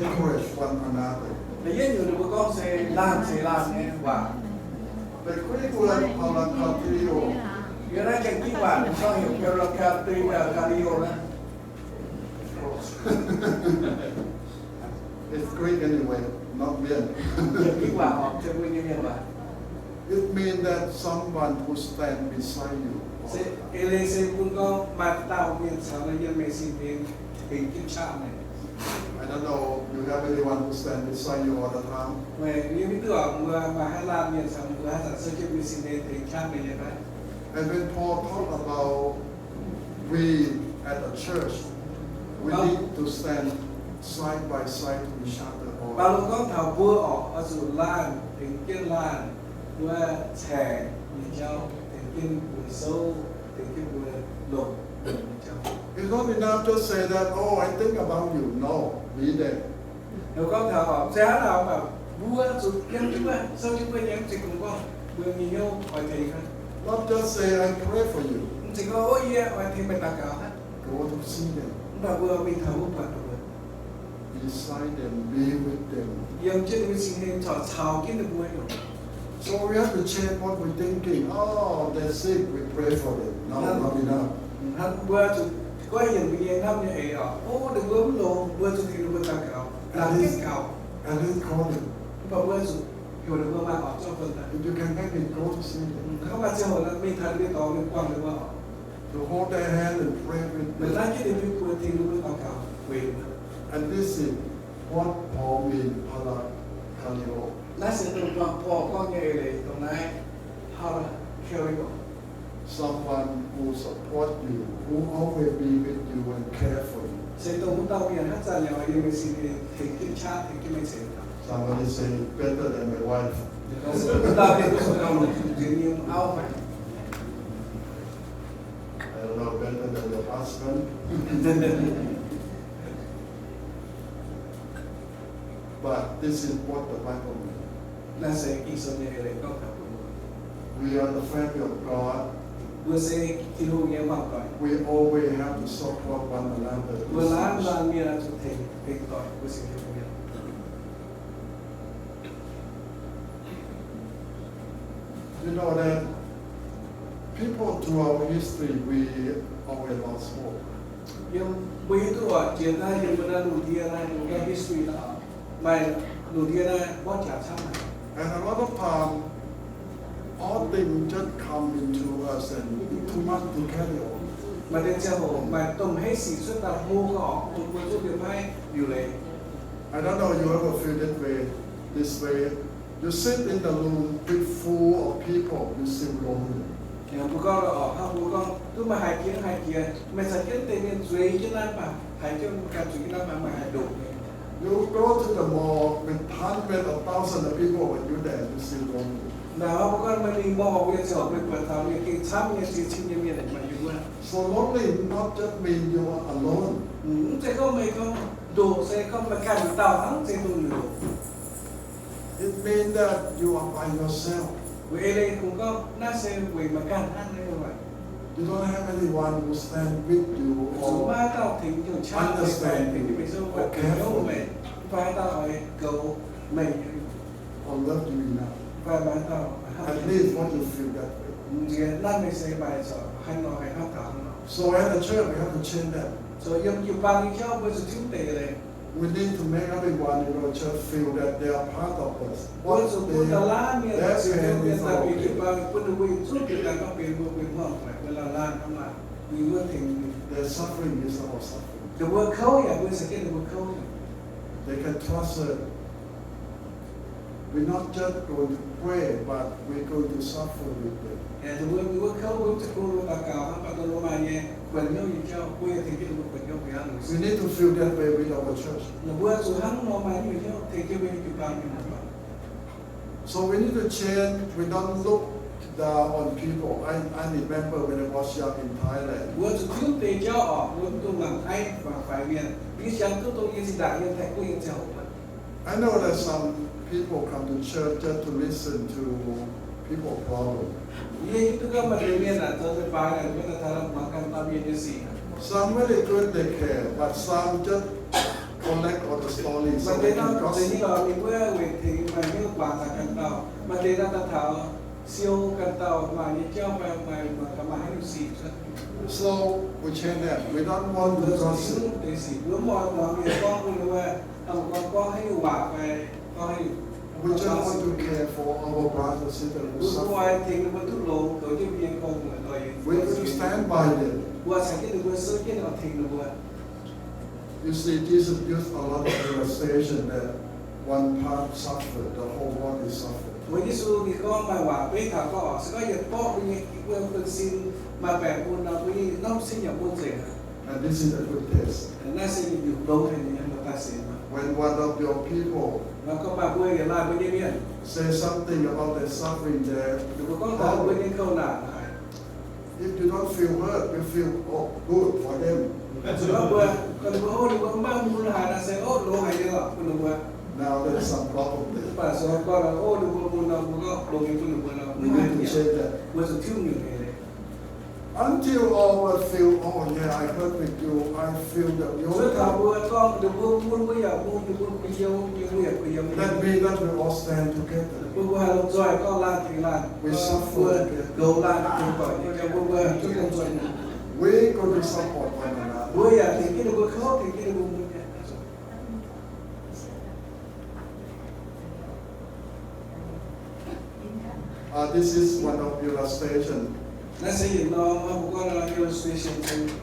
encourage one another. Da'yietv nyungc ninh mbuo gorngv se laanh seix laanh nyei waac. The Greek word parakateo. Yiem naaiv Janx-Ging waac ninh gorngv heuc parakateo, parakateo naaiv. It's Greek anyway, not Mien. Janx-Ging waac oc, mv zeiz mbuo nyei Mienh waac. It means that someone who stand beside you. Se, eix leiz se bun gorngv maaih dauh mienh caux meih yiem meih sin hlen tengx jienv qaqv meih. I don't know you have anyone who stand beside you all the time. Meih yiem mv duqv oc, mbuo maaih haaix laanh mienh caux mbuo haaix zanc se yiem meih sin hlen tengx qaqv meih nyei fai? And when Paul talk about we at the church, we need to stand side by side to each other all the time. Baulo gorngv taux mbuo oc, oix zuqc laanh tengx jienv laanh, mbuo caengx nyei jauv, tengx jienv mbuo souv, tengx jienv mbuo longc nyei jauv. It's not enough just say that, "Oh, I think about you." No, mean it. Gorngv taux oc, se hnangv naaic mbuo zuqc yiem jienv mbuo, souv jienv mbuo nyei, mv zeiz kungx gorngv mbuo nyei hnyouv oix tengx hnangv. Not just say, "I pray for you." Mv zeiz gorngv, "Ov, yie oix tengx meih daux gaux hnangv." Go to see them. Mv baac mbuo mingh taux wuov buatc ninh mbuo. Beside them, be with them. Yiem jienv ninh mbuo sin hlen, corc caux jienv ninh mbuo nyungc. So we have to change what we thinking. Oh, they're sick, we pray for them. No, not enough. Hnangv mbuo zuqc goiv yienc mbuo nyei hnamv nyei eix oc. Ov, ninh mbuo mv longx, mbuo zuqc tengx ninh mbuo daux gaux, daux gaux. At least call them. Mv baac mbuo zuqc heuc ninh mbuo maaih oc zorqv fun daaih. If you can make it, go to see them. Hnangv maaih ziangh hoc mingh taux ninh mbuo dorngx, mingh buangh ninh mbuo oc. To hold their hand and pray with them. Meih naaiv jienv ninh mbuo, tengx ninh mbuo daux gaux weic ninh mbuo. And this is what Paul mean, parakateo. Naaiv se dongh Paul gorngv nyei eix leiz dongh naaiv, parakateo. Someone who support you, who always be with you and care for you. Se dongh wuov dauh mienh haaix zanc yaac yiem meih sin hlen tengx jienv qaqv, tengx jienv meih ceix daaih. Somebody say, "Better than my wife." Wuov dauh mienh duqv zuqc gauh longc zuqc tengx yiem auv fai? You're not better than your husband. But this is what the Bible means. Naaiv se Ging-Sou nyei eix leiz gorngv taux mbuo. We are the family of God. Mbuo se Tin-Hungh nyei mangc doic. We always have to support one another. Mbuo laanh laanh mienh zuqc tengx, tengx doic mbuo sienx Tin-Hungh mienh. You know that people throughout history, we always lost hope. Yiem mbuo hiuv duqv oc, jiex naaiv yiem mbuo naaiv lungh ndiev naaiv, lungh ndiev history naaiv, maaih lungh ndiev naaiv mborqv jaax camv haic. And a lot of time, all things just come into us and too much to carry on. Maaih deix ziangh hoc maaih domh haaix sic cuotv daaih hlo gau oc, bun mbuo zuqc liemh maiv liuc leiz. I don't know you ever feel that way, this way. You sit in the room with full of people, you feel lonely. Mbuo gorngv oc, hnangv mbuo gorngv duqv maaih haaix jiex haaix jiex, meih caux jienv deix mienh zueiz jienv naaiv baac, haiz jienv ganh zueiz jienv naaiv baac, maaih haaix ndoqc nyei. You go to the mall with hundreds of thousands of people, when you there, you feel lonely. Naaic hnangv mbuo gorngv meih mingh mall nyei ziangh hoc, meih buatc taux mienh gengh camv nyei, ziex cin nyei mienh maaih yiem wuov. So lonely not just mean you are alone. Mv zeiz gorngv meih gorngv ndoqc, se gorngv meih ganh dauh hnangv, se dongh ndoqc. It means that you are by yourself. Weic ei leiz kungx gorngv naaiv se weic meih ganh hnangv nyei waac. You don't have anyone who stand with you or understand you or care for you or love you enough. At least what you feel that way. So as a church, we have to change that. We need to make everyone in our church feel that they are part of us. What they, their pain is our pain. Their suffering is our suffering. They can trust us. We're not just going to pray, but we're going to suffer with them. We need to feel that way with our church. So we need to change. We don't look down on people. I, I remember when I was young in Thailand. Mbuo zuqc tiuv deix jauv oc, mbuo mv dungx mangc aiv mangc faix mienh. Yie jangx duqv dongh yie zinh ndaangc yiem Taiv-Guoqv nyei ziangh hoc. I know that some people come to church just to listen to people problem. Yie hiuv duqv gorngv maaih deix mienh aah, zoux deix faix aah, mbuo daaih taux muangx ganh dauh mienh nyei sic. Some very good, they care, but some just collect all the stories so they can gossip. Maaih deix nor, deix nyei lorz ninh mbuo weic tengx maaih hnyouv guangc taux ganh dauh. Maaih deix nor daaih taux siou ganh dauh maaih nyei jauv fai maaih, maaih ganh maaih haaix nyungc sic cuotv. So we change that. We don't want to gossip. Deix sic mbuo mv oix muangx mienh gorngv mbuo wuov, gorngv, gorngv haaix nyungc waac fai gorngv haaix nyungc. We just want to care for our brothers and sisters who suffer. Mbuo oix tengx ninh mbuo duqv longx, goux jienv mbuo nyei gorngv muoc doic. We need to stand by them. Mbuo caux jienv ninh mbuo, souv jienv oix tengx ninh mbuo. You see, Jesus used a lot of illustration that one part suffer, the whole world is suffering. Mbuo Yesu ninh gorngv maaih waac beiv taux gorngv, se gorngv yietc borqv mbuo nyei, mbuo nyei buonv-sin maaih baengc bun nor, mbuo nyei norm sin yaac bun nzengc aqv. And this is a good test. Naaiv se yietc nyungc longx haic nyei, mbuo daaih sienx. When one of your people, gorngv maaih mbuo yietc laanh mbuo nyei mienh, say something about their suffering there, ninh mbuo gorngv taux mbuo nyei kouv naanc haic. If you don't feel hurt, you feel, oh, good for them. Zuqc gorngv mbuo, gorngv mbuo, oh, ninh mbuo mv baac mun haaix nor se, oh, longx haic nyei lorqc bun ninh mbuo. Now there's some problem there. Mv baac se gorngv, oh, ninh mbuo mun nor, mbuo gorngv longx nyei bun ninh mbuo nor, mv baac mbuo zuqc tiuv nyungc nyei. Until all of us feel, oh yeah, I hurt with you, I feel that you hurt. Cuotv taux mbuo gorngv ninh mbuo mun mbuo yaac mun, ninh mbuo kuh yiem, yiem mbuo yaac kuh yiem. That means that we all stand together. Bun mbuo haih lomh nzoih gorngv laanh tengx laanh, we suffer together, goux laanh tengx doic nyei jauv, bun mbuo zuqc lomh nzoih. We going to support one another. Mbuo yaac tengx jienv ninh mbuo kouv, tengx jienv ninh mbuo mun. Uh, this is one of illustration. Naaiv se yietc norm, mbuo gorngv illustration.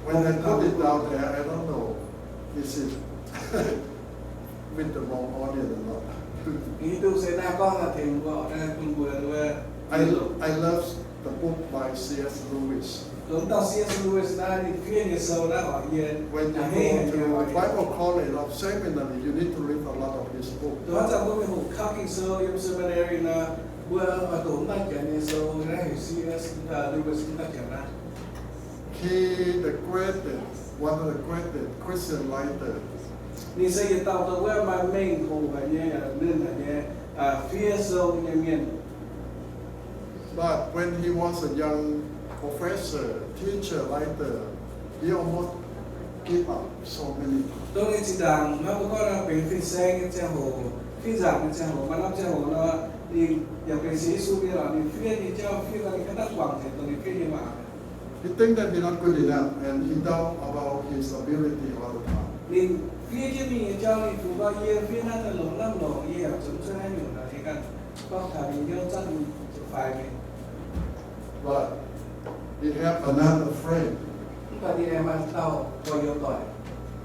When I put it down there, I don't know, is it with the wrong audience or not? Hiuv duqv se naaiv gorngv naaiv tengx mbuo, naaiv bun mbuo wuov. I, I love the book by C S Lewis. Dongh dauh C S Lewis naaiv ninh fiev nyei sou naaiv oc, yie a'hneiv haic nyei. When you go to Bible college or seminary, you need to read a lot of his book. Dongh haaix zanc mbuo mingh hoqc kauv Ging-Sou yiem seminary nor, mbuo oix doqc mv dauh janx nyei sou, naaiv heuc C S Lewis mv dauh janx naaiv. He the greatest, one of the greatest Christian writers. Ninh se yietc dauh dongh wuov maaih mengh hoc haic nyei, ninh haic nyei, fiev sou nyei mienh. But when he was a young professor, teacher, writer, he almost give up so many times. Dongh ninh zinh ndaangc hnangv mbuo gorngv benx fin-saeng nyei ziangh hoc, fin-nzaangc nyei ziangh hoc, maaih norm ziangh hoc nor, ninh yaac benx sienx Yesu mienh lorqc, ninh fiev nyei jauv fiev daaih ninh ganh daaih guangc taux dongh ninh fiev nyei waac. He think that he not good enough and he doubt about his ability all the time. Ninh fiev jienv mingh nyei jauv ninh fungx gorngv, yie fiev naaiv daaih longx lamh longc, yie yaac zoux mv cuotv haaix nyungc nor, yie ganh gorngv taux ninh hnyouv zanc mingh ziouc faix mingh. But he have another friend. Mv baac ninh aengx maaih dauh gorx-youz doic.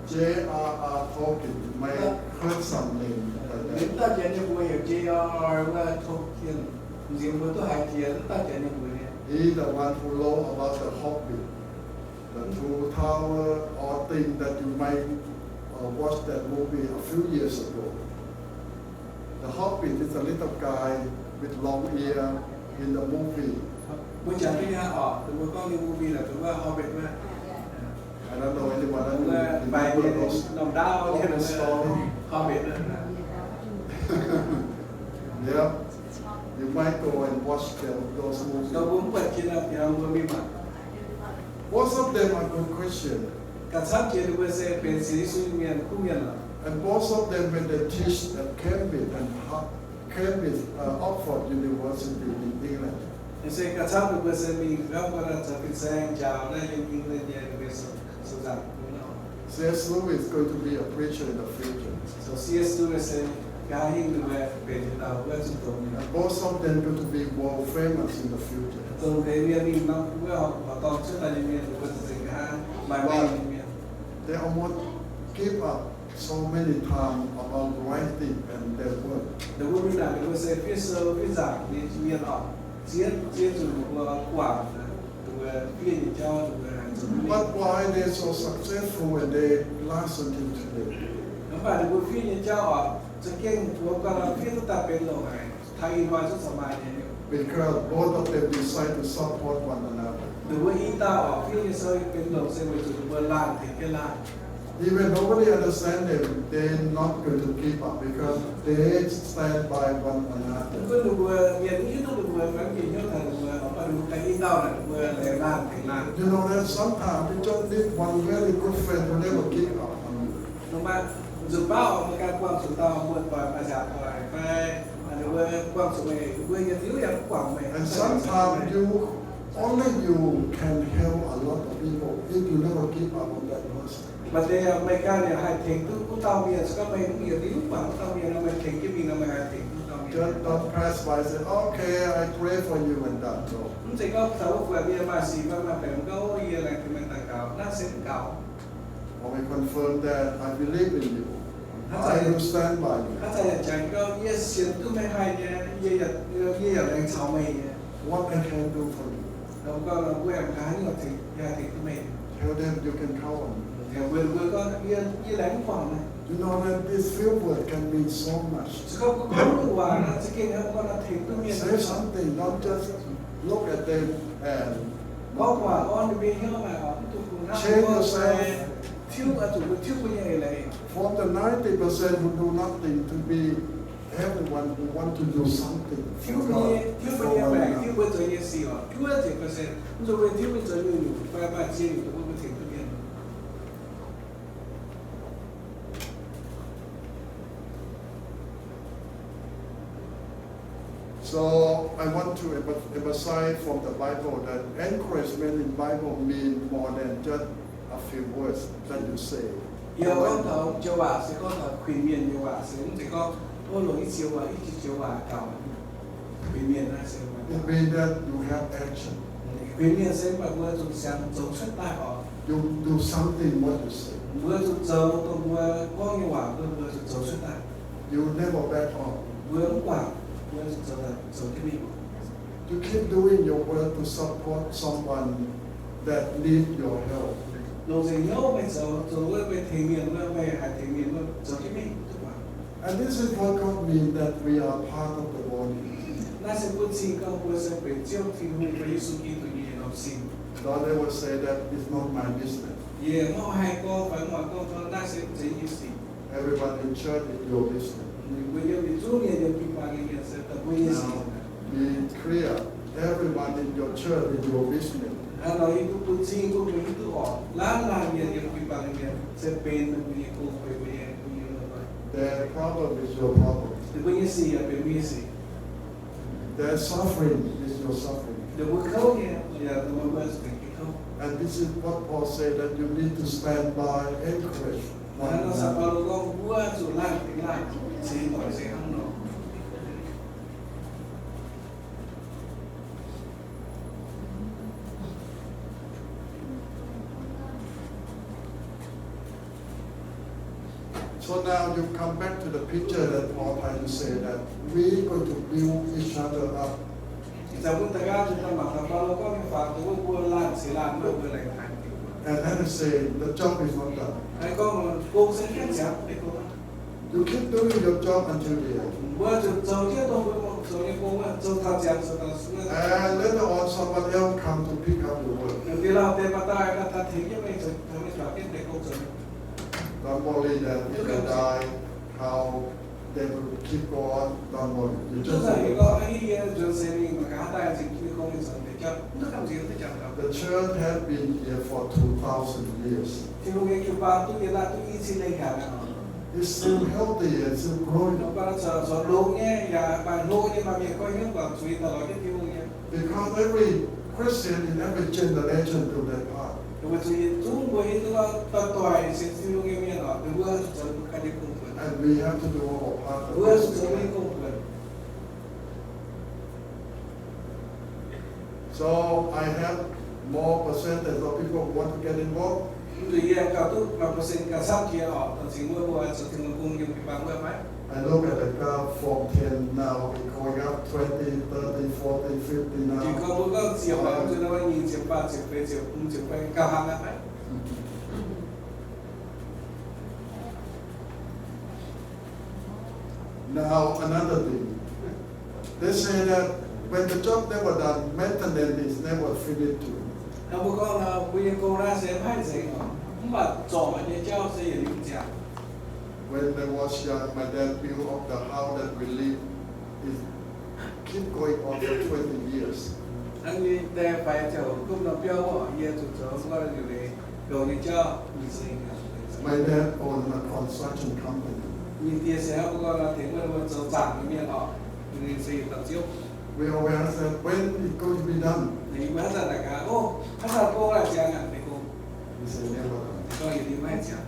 J R R Tolkien, you may heard some name like that. Mv dauh janx nyei mbuox heuc J R R wuov Tolkien, nziex mbuo duqv haiz jiex mv dauh janx nyei mbuox nyei. He the one who wrote about the Hobbit, the Two Tower, all thing that you might, uh, watch that movie a few years ago. The Hobbit is a little guy with long ear in the movie. Mbuo jangx duqv nyei oc, mbuo gorngv nyei movie naaic, mbuo Hobbit wuov. I don't know anyone that will remember those, those stories. Yeah, you might go and watch them, those movies. Most of them are good Christian. Ganh camv jiex ninh mbuo se benx sienx Yesu nyei mienh, kuv mienh oc. And most of them, when they teach at Cambridge and Ha-, Cambridge, uh, Oxford University in England. Se ganh camv ninh mbuo se mingh wuov, mbuo zoux fin-saeng njaaux naaiv yiem England nyei ninh mbuo sou, sou nzaangc. C S Lewis is going to be a preacher in the future. Zoux C S Lewis se nqa'haav hingh ninh mbuo benx yietc dauh wuov zunh doz mienh. And both of them going to be world famous in the future. Dongh deix mienh mingh norm wuov horqc dorngh cuotv daaih nyei mienh, ninh mbuo za'gengh nqa'haav maaih mengh nyei mienh. They almost give up so many times about writing and their work. Ninh mbuo mingh naaic ninh mbuo se fiev sou fiev nzaangc nyei mienh oc. Ziex, ziex zuqc ninh mbuo guangc ninh mbuo fiev nyei jauv, ninh mbuo haiz zuqc. But why they so successful and they last until today? Mv baac ninh mbuo fiev nyei jauv oc, za'gengh mbuo ganh fiev duqv daaih benx longc haic, taux ih hnoi zuqc maaih nyei. Because both of them decide to support one another. Ninh mbuo i dauh oc, fiev nyei sou benx longc se weic zuqc ninh mbuo laanh tengx jienv laanh. Even nobody understand them, they not going to give up because they stand by one another. Mv gunv ninh mbuo mienh mv hiuv duqv ninh mbuo fai mv bieqc hnyouv taux ninh mbuo, mv baac ninh mbuo ganh i dauh naaic, ninh mbuo laengz laanh tengx laanh. You know that sometimes you just need one very good friend who never give up on you. Ninh mbuo nzuqc baav oc, meih ganh buangh zuqc dauh muoz-doic, maaih nziaauc doic fai ninh mbuo buangh zuqc meih, ninh mbuo yietc liuz yaac mv guangc meih. And sometimes you, only you can help a lot of people if you never give up on that person. Maaih deix meih ganh yaac haih tengx duqv wuov dauh mienh, se gorngv meih mv yietc liuz mv guangc wuov dauh mienh nor, meih tengx jienv mingh nor, meih haih tengx duqv wuov dauh mienh. Just don't pass by, say, "Okay, I pray for you," and done. No. Mv zeiz gorngv taux wuov buatc mienh maaih sic fai maaih baengc gorngv, "O, yie laengz tengx meih daux gaux," naaiv se mv gaux. Only confirm that I believe in you. I will stand by you. Hnangv zanc yaac jangx gorngv, yie sienx duqv meih haih nyei, yie yaac, yie yaac laengz caux meih nyei. What I can do for you? Gorngv nor, mbuo aengx nqa'haav haaix nyungc tengx, yie haih tengx duqv meih? Tell them you can count on me. Mbuox mbuo gorngv, yie, yie laengz mv guangc meih. You know that this few words can mean so much. Se gorngv mbuo gorngv wuov waac naaic za'gengh hnangv gorngv tengx duqv mienh. Say something, don't just look at them and gorngv waac orn ninh mbuo hnyouv haic oc, mv dungx kungx hnangv change yourself. Tiuv, oix zuqc mbuo tiuv mbuo nyei eix leiz. From the ninety percent who do nothing to be everyone who want to do something. Tiuv mbuo nyei, tiuv mbuo nyei maengc, tiuv mbuo zoux nyei sic oc, juov ziepc percent mv zuqc mbuo tiuv mingh zoux nyungc-nyungc fai maaih ziex nyungc dongh mbuo tengx duqv mienh. So I want to emph-, emphasize from the Bible that encouragement in Bible mean more than just a few words that you say. Yie gorngv taux joux waac se gorngv taux kuinx mienh nyei waac se mv zeiz gorngv, o, longc i ziex waac, i ziex joux waac gaux. Kuinx mienh naaiv se It means that you have action. Kuinx mienh se mv baac mbuo zuqc siangx zoux cuotv daaih oc. You do something what you say. Mbuo zuqc zoux dongh mbuo gorngv nyei waac, mbuo, mbuo zuqc zoux cuotv daaih. You never back off. Mbuo mv guangc, mbuo zuqc zoux, zoux jienv mingh. You keep doing your work to support someone that need your help. Longc nzengc hnyouv meih zoux, zoux wuov meih tengx mienh wuov, meih haih tengx mienh wuov, zoux jienv mingh duqv guangc. And this is what God means that we are part of the body. Naaiv se bun cing gorngv mbuo se benx Ziouv Tin-Hungh fai Yesu Giduc nyei yietc norm sin. Don't ever say that it's not my business. Yie mv haih gorngv fai mv haih gorngv taux naaiv se mv zeiz yie sic. Everyone in church is your business. Mbuo yiem yietc zungv mienh yiem jiu-baang nyei mienh se dongh mbuo nyei sic. Now, be clear. Everyone in your church is your business. Hnangv nor yie duqv bun cing bun mbuo hiuv duqv oc, laanh laanh mienh yiem jiu-baang nyei mienh se benx ninh mbuo nyei gong, benx mbuo nyei, mbuo nyei loz-hnoi. Their problem is your problem. Ninh mbuo nyei sic yaac benx mbuo nyei sic. Their suffering is your suffering. Ninh mbuo kouv nyei yaac dongh mbuo mbuo zuqc kouv. And this is what Paul said, that you need to stand by, encourage one another. Hnangv nor Sanct Baulo gorngv mbuo zuqc laanh tengx laanh, ceix doic se hnangv nor. So now you come back to the picture that Paul trying to say that we going to build each other up. Ih zanc mbuo daaih gaav zuqc daaih mangc taux Baulo gorngv nyei fangx dongh wuov mbuo laanh ceix laanh, mbuo laengz haic. And then I say, the job is not done. Haih gorngv gong se maiv ziangx, maiv gong. You keep doing your job until the end. Mbuo zuqc zoux jienv dongh mbuo zoux nyei gong, zoux taux ziangx zoux taux. And later on, someone else come to pick up your work. Deix lauh deix maaih dauh daaih tengx jienv meih zoux, tengx meih juangc jienv deix gong zoux. Don't worry that if they die, how they will keep go on. Don't worry. You just do your part. The church has been here for two thousand years. Tin-Hungh nyei jiu-baang duqv yiem naaiv duqv i cin lengh haic aqv. It's still healthy and still growing. Because every Christian in every generation do their part. And we have to do our part. So I have more percentage of people who want to get involved. Mv deix yie gauh duqv maaih percent gauh camv jiex oc, dongh cingx wuov mbuo zoux Tin-Hungh gong yiem jiu-baang wuov fai? I look at the graph from ten, now it going up twenty, thirty, forty, fifty now. Jiex gorngv mbuo gorngv ziepc, nyic ziepc, faah ziepc, feix ziepc, hmz ziepc, gauh hnangv naaiv fai? Now, another thing. They say that when the job never done, maintenance is never finished too. Mbuo gorngv nor, mbuo nyei gong naaiv se maiv zeiz oc, mv baac zorc nyei jauv se yietc liuz ziangx. When I was young, my dad built up the house that we live is keep going on for twenty years. Hnangv yie nyei die faix ziangh hoc gunv norm biauv oc, yie zuqc zoux wuov liuc leiz longx nyei jauv. My dad owned a construction company. Yie nyei die se hnangv mbuo gorngv nor tengx wuov mbuo zoux zaangc nyei mienh oc, ninh se yietc dauh ziouv. We always ask that, when it going to be done? Yie mbuo hnangv zanc naaic gaax, o, hnangv zanc gong laaic ziangx aqv, ninh gorngv. He said, never done. Ninh gorngv yietc liuz maiv ziangx.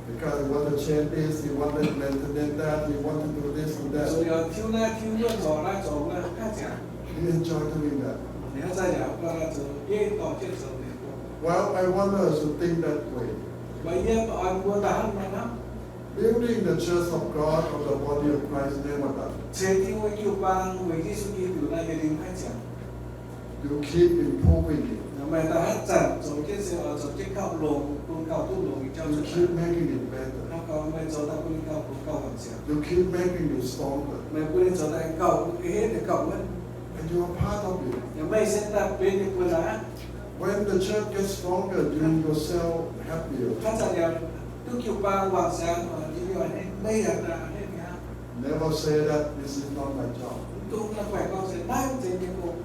Because he want to change this, he want to maintain that, he want to do this and that. Zoux liuz tiuv naaiv tiuv wuov, zorc naaiv zorc wuov, maiv ziangx. He enjoy doing that. Ninh hnangv zanc yaac gorngv naaiv zoux, yie dorh jienv zoux ninh gorngv. Well, I want us to think that way. Mv baac yie oix mbuo daaih hnangv nor hnamv. Building the church of God or the body of Christ never done. Ceix Tin-Hungh jiu-baang weic Yesu Giduc naaiv yietc liuz maiv ziangx. You keep improving it. Meih daaih hnangv zanc zoux jienv se oix zoux jienv gauh longx, bun gauh duqv longx nyei jauv. You keep making it better. Hnangv gorngv meih zoux daaih bun ninh gauh, bun gauh wanc ziangx. You keep making it stronger. Meih bun ninh zoux daaih gauh henv, gauh wuonv. And you are part of it. Yaac meih se daaih benx ninh mbuo naaiv. When the church gets stronger, you yourself happier. Hnangv zanc yaac duqv jiu-baang wangc ziangx, meih yaac daaih henv mi'aqv. Never say that this is not my job. Mv dungx daaih guaix gorngv se naaiv maiv zeiz yie nyei gong.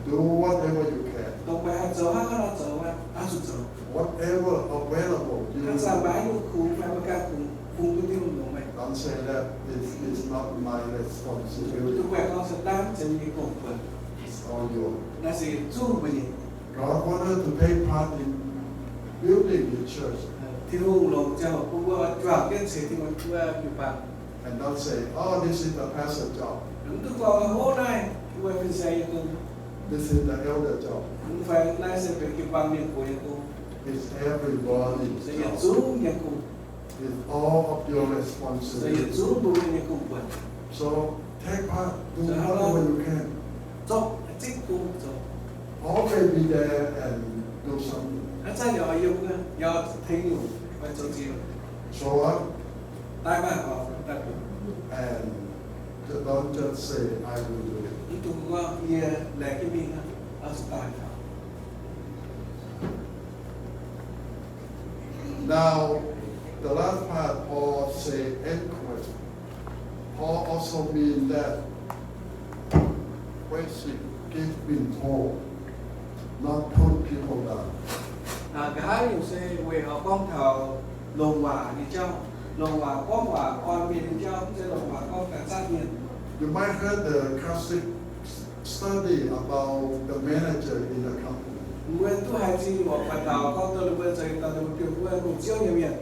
Do whatever you can. Dongh meih haih zoux hnangv haaix nor zoux aqv, oix zuqc zoux. Whatever available, you. Hnangv zanc meih haaix nyungc kungx fai meih ganh kungx, kungx bun Tin-Hungh longx meih. Don't say that this is not my responsibility. Mv dungx guaix gorngv se naaiv maiv zeiz yie nyei gong buonc. It's all yours. Naaiv se yietc zungv mbuo nyei. God wanted to take part in building the church. Tin-Hungh longc ziangh hoc bun mbuo juangc jienv ceix Tin-Hungh wuov jiu-baang. And don't say, oh, this is the pastor job. Mv dungx gorngv, hov, naaiv mbuo fin-saeng nyei gong. This is the elder job. Mv fai naaiv se benx jiu-baang mienh gox nyei gong. It's everybody's job. Se yietc zungv nyei gong. It's all of your responsibility. Se yietc zungv mbuo nyei gong buonc. So take part, do whatever you can. Zorqv zipv gong zoux. Always be there and do something. Hnangv zanc yaac yiem wuov, yaac tengx nyungc fai zoux ziex. Show up. Daaih maah, oix daaih. And don't just say, I will do it. Mv dungx gorngv yie laengz jienv mingh aqv, oix zuqc daaih aqv. Now, the last part, Paul say anchorage. Paul also mean that praising, giving Paul, not put people down. Nqa'haav nyungc se weic oix gorngv taux longc waac nyei jauv, longc waac gorngv waac orn mienh nyei jauv, mv zeiz longc waac gorngv ganh zatv mienh. You might heard the classic study about the manager in the company. Mbuo duqv haiz zingh oc, baac daux gorngv duqv ninh mbuo zoux yietc dauh ninh mbuo biouv wuov gong-ziouv nyei mienh.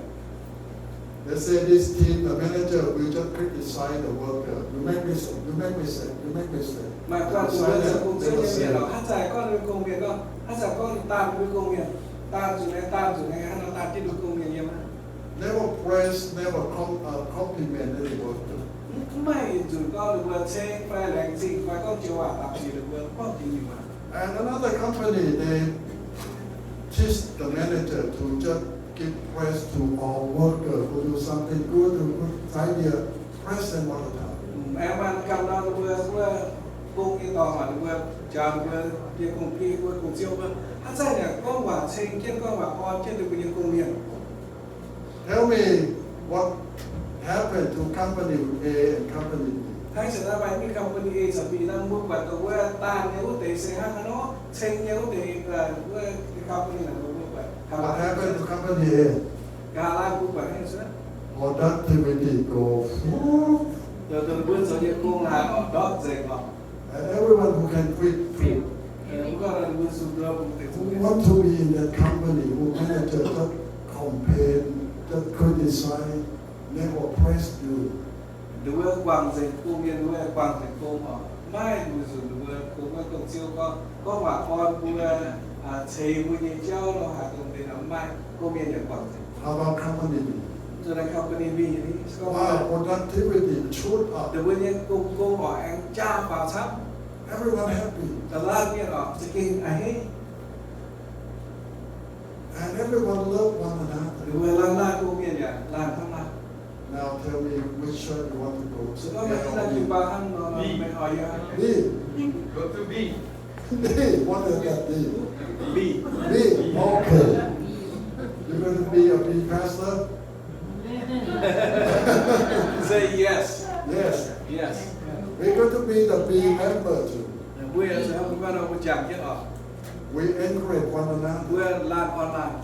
They say this team, the manager will just criticize the worker. You make mistake, you make mistake, you make mistake. Maaih guanh ninh mbuo zoux gong-ziouv nyei mienh oc, haaix zanc gorngv ninh mbuo gong-mienh gorngv, haaix zanc gorngv ninh daanh ninh mbuo gong-mienh, daanh zuqc naaiv, daanh zuqc naaiv, haaix nor daanh jienv ninh gong-mienh yiem aqv. Never praise, never com-, uh, compliment any worker. Mv maaih yietc nzunc gorngv ninh mbuo ceng fai laengz zingh fai gorngv joux waac dapc jiex ninh mbuo, gorngv jiex nyungc waac. And another company, they teach the manager to just give praise to all worker who do something good, who good idea, praise them all the time. Aengx maaih ganh nor ninh mbuo wuov gong nyei dorngx, ninh mbuo njaaux ninh mbuo nyei gong-fei, wuov gong-ziouv wuov, haaix zanc yaac gorngv waac ceng jienv, gorngv waac orn jienv ninh mbuo nyei gong-mienh. Tell me what happened to company A and company B. Hnangv ih zanc naaiv maaih mingh company A caux B nor, mbuo buatc dongh wuov daanh nyei wuov deix se hnangv haaix nor, ceng nyei wuov deix, wuov company naaic mbuo buatc. What happened to company A? Ga'haav laanh mbuo buatc hnangv nor, productivity go, dongh mbuo zoux nyei gong naaic ndortv nzengc oc. And everyone who can quit, quit. Who want to be in that company who manager just complain, just criticize, never praise you. Ninh mbuo guangc nzengc gong-mienh, ninh mbuo guangc nzengc gong oc. Maiv nzunc ninh mbuo gong wuov gong-ziouv gorngv, gorngv waac orn mbuo, ceix mbuo nyei jauv nor, haaix dongh deix nor maiv, gong-mienh yaac guangc nzengc. How about company B? Nzunc naaiv company B ni, productivity shoot up. Ninh mbuo nyei gong, gong oc aengx jaa faaux camv. Everyone happy. Da'laanh mienh oc za'gengh a'hneiv. And everyone love one another. Ninh mbuo laanh laanh gong-mienh yaac laanh hnamv laanh. Now tell me which church you want to go to. Meih oix yiem B. Go to B. B, what is that B? B. B, okay. You're going to be a B pastor? Say yes. Yes. Yes. We're going to be the B member too. Mbuo yaac se hnangv mbuo gorngv nor, mbuo jangx jienv oc. We encourage one another. Mbuo laanh orn laanh.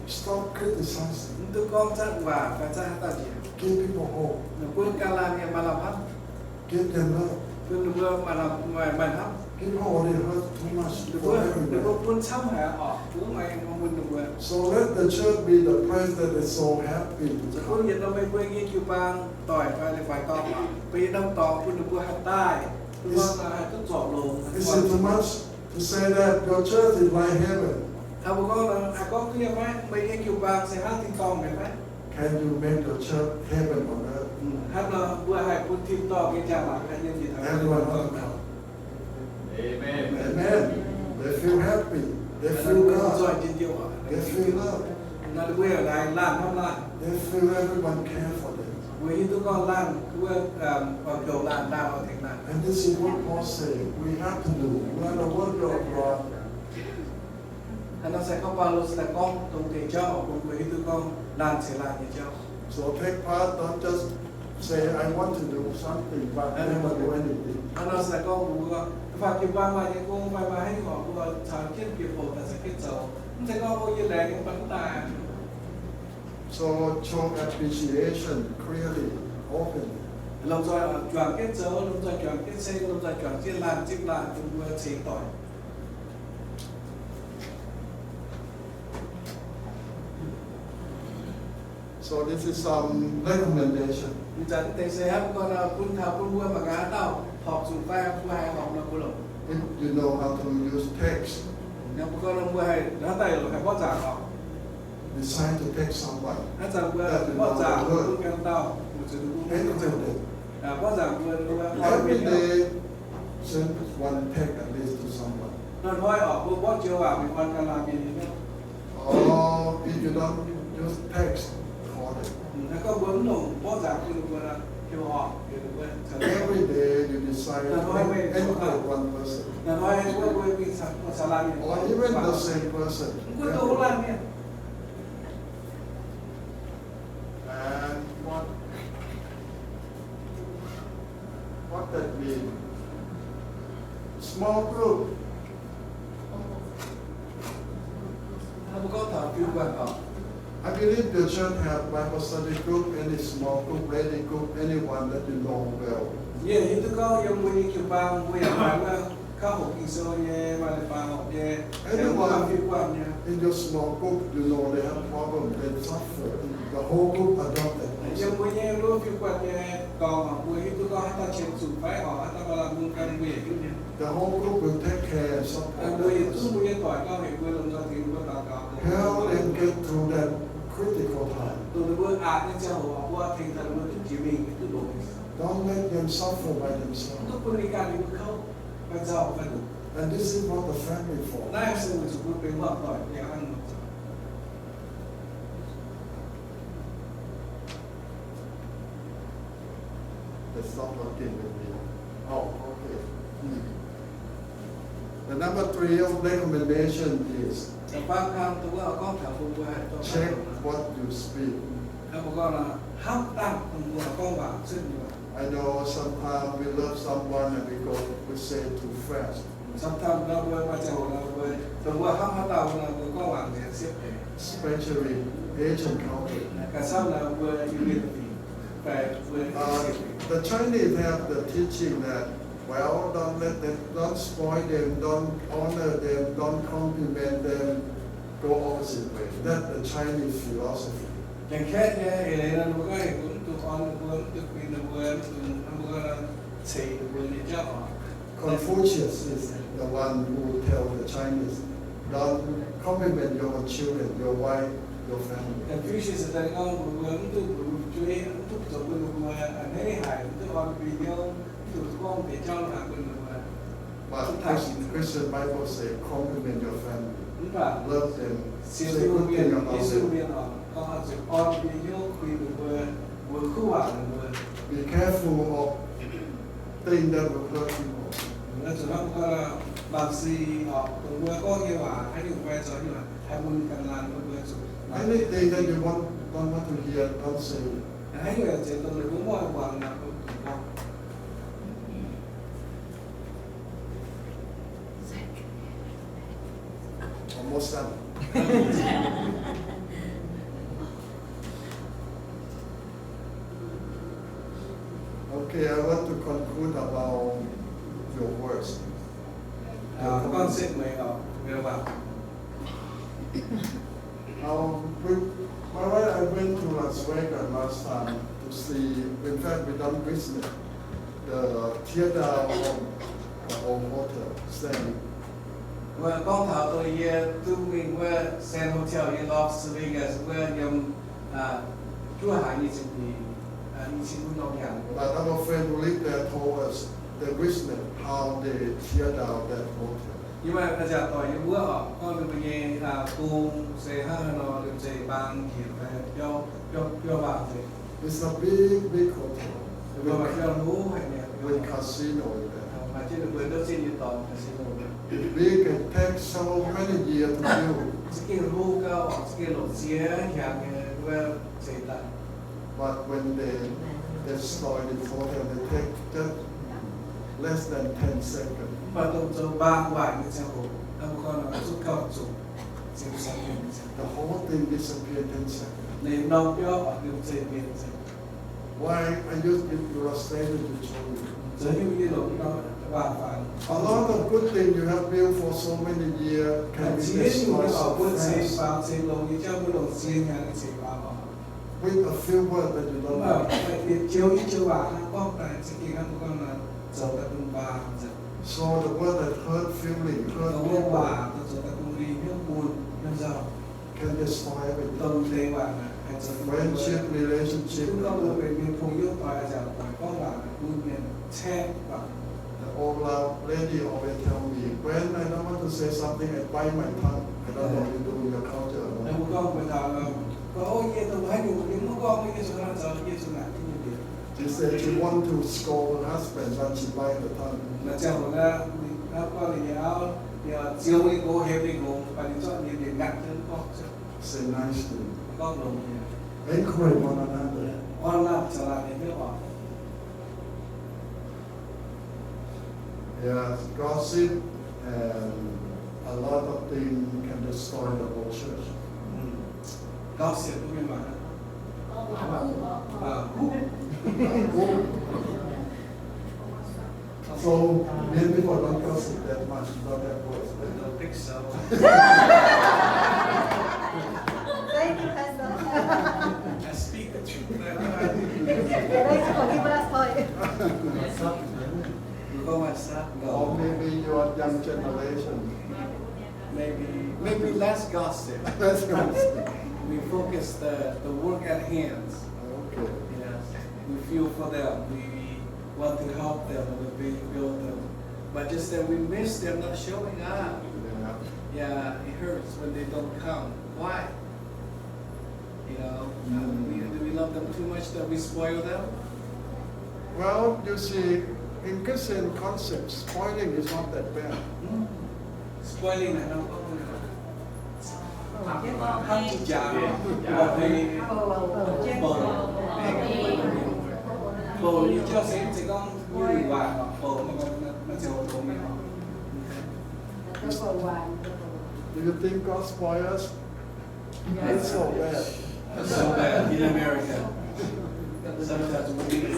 Stop criticizing. Mv duqv gorngv zatv waac fai zatv haaix dauh njiec. Give people hope. Bun ganh laanh mienh maaih lamh hnamv. Give them love. Bun ninh mbuo maaih lamh, maaih, maaih hnamv. People already hurt too much for everyone. Ninh mbuo bun camv haic oc, mbuo maiv maaih mun ninh mbuo. So let the church be the place that is so happy to come. Bun yietc norm meih mbuo nyei jiu-baang doic fai leiz-baaix dorngh, bun yietc norm dorngx bun ninh mbuo haih daaih, bun ninh mbuo haih duqv zorc longx. Is it too much to say that your church is like heaven? Hnangv mbuo gorngv, haih gorngv duqv nyei maiv, meih nyei jiu-baang se hnangv tin-dorngh mi'aqv maiv? Can you make your church heaven on earth? Hnangv nor mbuo haih bun tin-dorngh nyei njang-laangc haih yiem jiex taux. Everyone want to come. Amen. Amen. They feel happy. They feel God. They feel love. Ninh mbuo yaac laanh hnamv laanh. They feel everyone care for them. Mbuo hiuv duqv gorngv laanh wuov, guangc hnyouv laanh, laanh oix tengx laanh. And this is what Paul said we have to do. We are the worker of God. Hnangv nor se gorngv Baulo se daaih gorngv dongh deix jauv oc, bun mbuo hiuv duqv gorngv laanh ceix laanh nyei jauv. So take part, don't just say, I want to do something, but never do anything. Hnangv nor se gorngv mbuo faanh jiu-baang maaih nyei gong fai maaih haaix nyungc oc, mbuo caux jienv bieqc bouc daaih caux jienv zoux. Mv zeiz gorngv, o, yie laengz nyei, mv baac mv daaih. So show appreciation clearly, openly. Lomh nzoih juangc jienv zoux, lomh nzoih juangc jienv ceng, lomh nzoih juangc jienv laanh zipv laanh bun mbuo ceix doic. So this is some recommendation. Ih zanc deix se hnangv gorngv bun taux bun mbuo mangc gaax dauh horpc zuqc fai mbuo haih horpc nor mbuo longc. If you know how to use text, mbuo gorngv mbuo haih, haaix dauh haih mborqv nzaangc oc. Decide to text somebody. Haaix zanc mbuo mborqv nzaangc bun ganh dauh, mbuo zuqc mborqv nzaangc mbuo, mborqv nzaangc mbuo. Every day, send one text at least to someone. Hnoi-hnoi oc, mbuo mborqv joux waac mingh orn ganh laanh mienh nyei. Or if you don't use text, call them. Hnangv gorngv mbuo mv longc mborqv nzaangc bun ninh mbuo nor, heuc orqc, heuc ninh mbuo. Every day you decide to encourage one person. Hnoi-hnoi mbuo mbuo mingh caux laanh mienh. Or even the same person. Mv gunv dongh wuov laanh mienh. Small group. Hnangv mbuo gorngv taux fiuv-guanh oc. I believe your church have Bible study group, any small group, lady group, anyone that you know well. Yie hiuv duqv gorngv yiem mbuo nyei jiu-baang mbuo yaac maaih wuov kaav hoqc Ging-Sou nyei, maaih leiz-baaix horpc nyei, yaac maaih fiuv-guanh nyei. In your small group, you know they have problem, they suffer. The whole group adopt that person. Yiem mbuo nyei wuov fiuv-guanh nyei dorngx oc, mbuo hiuv duqv gorngv haaix dauh qiemx zuqc fai oc, haaix dauh maaih lamh mun gan mbuo yaac hiuv nyei. The whole group will take care and support that person. Mbuo yietc zungv mbuo nyei doic gauh hec mbuo longc gauh tengx mbuo daux gaux. Help them get through that critical time. Dongh ninh mbuo aqc nyei ziangh hoc mbuo tengx daaih ninh mbuo duqv jiex mingh, duqv longx. Don't let them suffer by themselves. Mv duqv bun ninh ganh ninh mbuo kouv, fai nzauh fai nduqc. And this is what the family for. Naaiv se weic zuqc mbuo benx muoz-doic nyei hnangv nor. They stop talking with me. Oh, okay. Hmm. The number three of recommendation is check what you speak. Hnangv mbuo gorngv nor, hnamv dangh dongh mbuo gorngv waac cuotv nyei waac. I know sometimes we love someone and we go, we say too fast. Sometimes nor mbuo maaih ziangh hoc nor mbuo, dongh mbuo hnamv haaix dauh nor mbuo gorngv waac nzengc siepv deix. Especially Asian culture. Ganh camv nor mbuo Iu-Mienh fingx, fai mbuo siepv deix. The Chinese have the teaching that, well, don't let them, don't spoil them, don't honor them, don't compliment them, go opposite way. That's the Chinese philosophy. Janx-kaeqv nyei eix leiz nor, mbuo gorngv mv dungx orn ninh mbuo, mv dungx kuinx ninh mbuo, mv dungx, mbuo gorngv ceix ninh mbuo nyei jauv oc. Confucius is the one who tell the Chinese, don't compliment your children, your wife, your family. Confucius daaih gorngv mbuox mbuo mv duqv mbuox fu'jueiv, mv duqv zoux bun ninh mbuo a'hneiv haic, mv duqv orn mbuo nyei hnyouv, mv duqv gorngv deix jauv haaix bun ninh mbuo. But Christian Bible say compliment your family, love them, say good thing about them. Mv baac sienx Tin-Hungh mienh, Yesu mienh oc, gorngv zuqc orn mbuo nyei hnyouv, kuinx ninh mbuo, mbuox kuv waac ninh mbuo. Be careful of things that will hurt people. Zuqc hnamv gorngv, bangc sic oc, dongh mbuo gorngv nyei waac, haaix nyungc fai zoux nyei waac, haih mun ganh laanh mbuo zuqc. Anything that you want, don't want to hear, don't say it. Haaix nyungc yaac zeiz dongh ninh mbuo mv oix muangx nor, mbuo mv dungx gorngv. Almost done. Okay, I want to conclude about your words. Aa, gorngv setv meih oc, meih waac. Um, we, my wife, I went to Las Vegas last time to see, in fact, we done business, the tear down of the old hotel, Stanley. Mbuo gorngv taux dongh yie duqv mingh wuov Stanley Hotel nyei Las Vegas wuov yiem, aa, juov haaix nyei zingh dingc, aa, i cin wuov norm hnyangx. But our friend who lived there told us the business, how they tear down that hotel. Yie maaih a'nziaauc doic yiem wuov oc, gorngv ninh mbuo nyei, aa, gong se hnangv haaix nor, liemh zeih mbaang njiec fai biauv, biauv, biauv mbaang nzengc. It's a big, big hotel. Ninh mbuo maaih biauv hlo haic nyei. With casino in there. Maaih jienv ninh mbuo ndouv zinh nyei dorngx casino. Big and take so many years to build. Za'gengh hlo gauh oc, za'gengh longc ziex hnyangx nyei wuov ceix daaih. But when they, they destroy this hotel, they take just less than ten seconds. Mv baac dongh zoux mbaang waaic nyei ziangh hoc, hnangv mbuo gorngv nor, zuqc gauh zuqc ziepc second. The whole thing disappear ten seconds. Ninh norm biauv oix liemh zeih mienh nzengc. Why I use this illustration to show you? Zoux nyungc yie longc norm waac-fangx. A lot of good thing you have built for so many years can be destroyed so fast. Ziex nyungc yie oix bun ceix faaux ceix longx nyei jauv, mbuo longc ziex hnyangx ceix faaux oc. With a few words that you don't like. Mv baac bieqc jiou i jiou waac hnangv gorngv daaih, za'gengh hnangv mbuo gorngv nor, zoux daaih bun mbaang nzengc. So the word that hurt feeling, hurt people. Dongh wuov waac daaih zoux daaih bun mbuo nyei hnyouv mun, hnyouv nzauh. Can destroy everything. Dongh deix waac naaic haih zoux friendship, relationship. Mv gunv gorngv mbuo benx mienh pong youv doic, a'nziaauc doic, gorngv waac naaic bun mienh caeqv waac. The old lady always tell me, when I don't want to say something, I bite my tongue. I don't know if you do in your culture or not. Mbuo gorngv mbuo taux, gorngv, o, yie dongh haaix nyungc yie mv gorngv, yie zuqc hnangv zoux, yie zuqc naaic jienv nyei mbienc. She said she want to scold her husband, but she bite her tongue. Maaih ziangh hoc naaiv, ninh gorngv ninh nyei auv, ninh ziouc ninh gox hepc ninh nqox, mv baac ninh zorqv ninh mbienc ngatc jienv gorngv zuqc. Say nice thing. Gorngv longx nyei. Encourage one another. Orn lamh za'laatc nyei hnyouv oc. Yes, gossip and a lot of things can destroy the whole church. Gossip có nghĩa là So many people don't gossip that much, don't have words. I don't think so. Thank you, Pastor. I speak the truth. Thank you for giving us time. Or maybe your young generation. Maybe, maybe less gossip. Less gossip. We focus the, the work at hand. Okay. Yes. We feel for them. We want to help them and to be, build them. But just that we miss them not showing up. Yeah. Yeah, it hurts when they don't come. Why? You know, uh, we, do we love them too much that we spoil them? Well, you see, in Christian concept, spoiling is not that bad. Spoiling là nó có nghĩa là hấp dẫn, là vì bầu, bầu như cho sẽ sẽ có người ngoài mà bầu mà mà mà sẽ bầu mình. Do you think God spoil us? It's so bad. It's so bad in America. Sometimes we need it.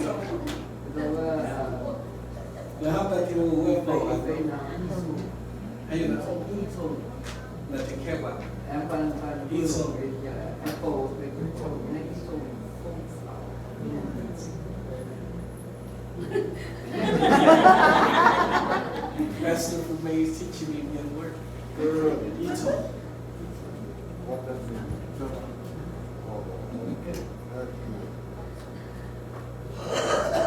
Rồi hấp ta thiêu hương bầu là hay là là thì kêu là Apple. Pastor Fu Mei is teaching me Indian word. Good. Ito. What does it mean? Oh, okay. Very good.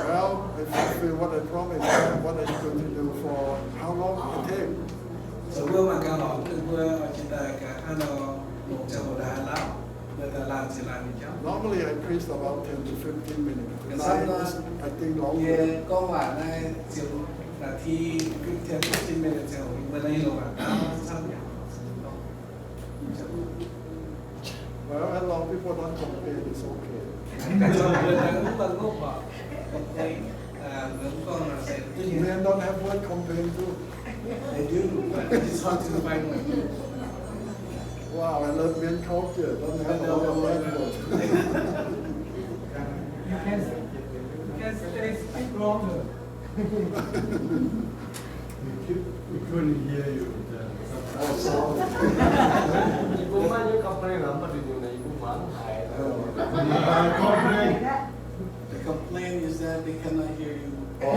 Well, I fulfill what I promised, what I going to do for how long it take. So mbuo mangc gaax lorqc, mbuo oix jiex daaih gaax hnangv nor longc ziangh hoc daaih hlaax, mbuo daaih laanh ziex laanh nyei jauv. Normally, I preach about ten to fifteen minutes. Tonight is, I think, longer. Yie gorngv waac naaiv ziepc นาที, fifteen, fifteen minutes ziangh hoc, mbuo naaiv longc waac daaih camv yaac. Well, as long people don't complain, it's okay. Mbuo naaiv mv baac ngopv oc, complain, uh, mbuo gorngv naaic se duqv nyei. Men don't have word complain too. They do, but it's hard to find one. Wow, I love men culture. Don't have a lot of bad words. You can, you can stay speak longer. We keep, we couldn't hear you. Oh, sorry. Yie mbuo maiv nyungc complain, mv baac dinh nyungc naaic yie mbuo mangc haic. Uh, complain. The complaint is that they cannot hear you. Oh.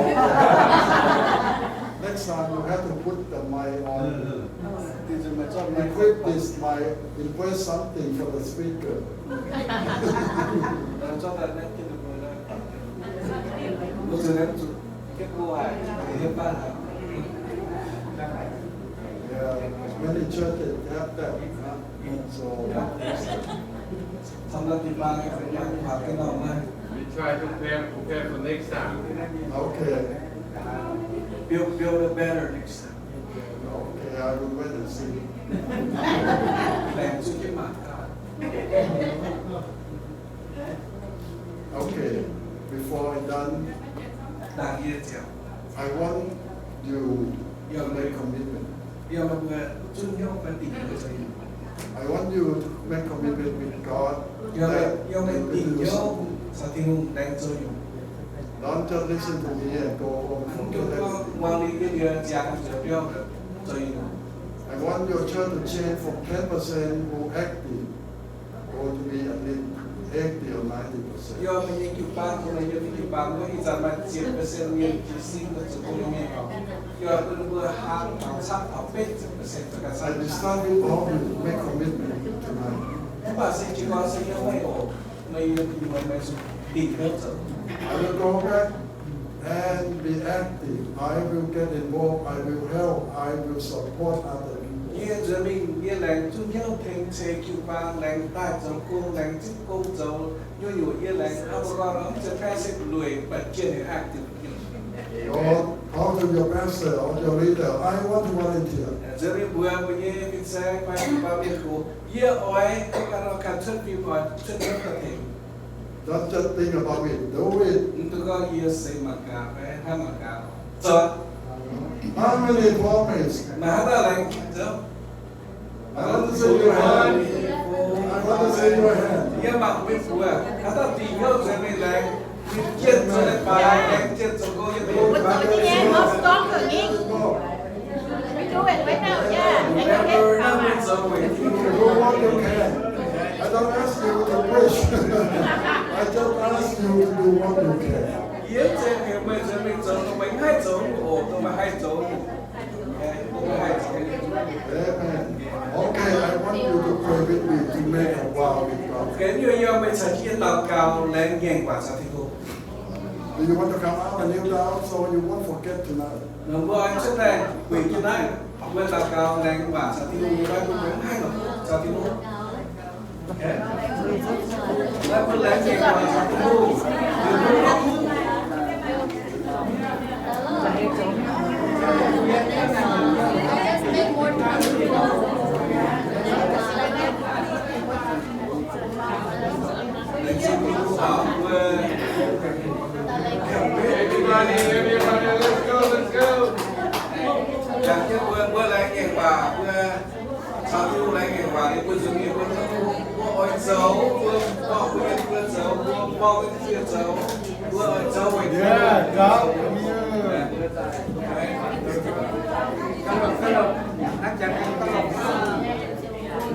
Next time you have to put the mic on. Equip this mic, request something for the speaker. Yeah, many churches have that. So, we try to prepare, prepare for next time. Okay. Build, build it better next time. Okay, I will wait and see. Okay, before I done, I want you to make commitment. I want you to make commitment with God that you will do something. Don't just listen to me and go home and forget everything. I want your church to change from ten percent who active, going to be at least eighty or ninety percent. I will start with all of you, make commitment tonight. I will go back and be active. I will get involved. I will help. I will support other people. Yie nzuonx mingh, yie laengz zunv hnyouv tengx ceix jiu-baang, laengz daaih zoux gong, laengz zipv gong zoux nyungc-nyungc, yie laengz hnangv mbuo gorngv nor, mv zeiz passive, lueic, but get active. Or talk to your pastor or your leader. I want to volunteer. Nzuonx mingh mbuox mbuo nyei fin-saeng fai mbuo mienh gox, yie oix ganh cuotv fim, oix cuotv hnyouv daaih tengx. Don't just think about it. Do it. Mv dungx gorngv yie seix mangc gaax fai hnangv mangc gaax. Zoux. How many promise? Maaih haaix dauh laengz? I want to see your hand. I want to see your hand. Yie mangc meih mbuo, haaix dauh dingh hnyouv nzuonx mingh laengz, mingh jienv nzuonx leiz-baaix, laengz jienv zoux gong yiem mingh. Remember, remember zoux weic Tin-Hungh. If you don't want, you can. I don't ask you to preach. I just ask you to do what you can. Yie mv zeiz heuc meih nzuonx mingh zoux dongh meih mv haih zoux nyungc oc, dongh meih haih zoux nyungc. Amen. Okay, I want you to pray with me to make a vow with God. Yie mbuo yiem meih caux jienv daux gaux, laengz ngaengc waac caux Tin-Hungh. Do you want to come up and kneel down so you won't forget tonight? Nor mbuo oix cuotv daaih gueic jienv naaiv, mbuo daux gaux laengz waac caux Tin-Hungh, mbuo mv haih longc caux Tin-Hungh. Everybody, everybody, let's go, let's go. Mbuo, mbuo laengz ngaengc waac, mbuo caux Tin-Hungh laengz ngaengc waac liuz, mbuo nzuonx mingh mbuo, mbuo oix zoux, mbuo, mbuo, mbuo zoux, mbuo, mbuo zoux, mbuo oix zoux weic Tin-Hungh.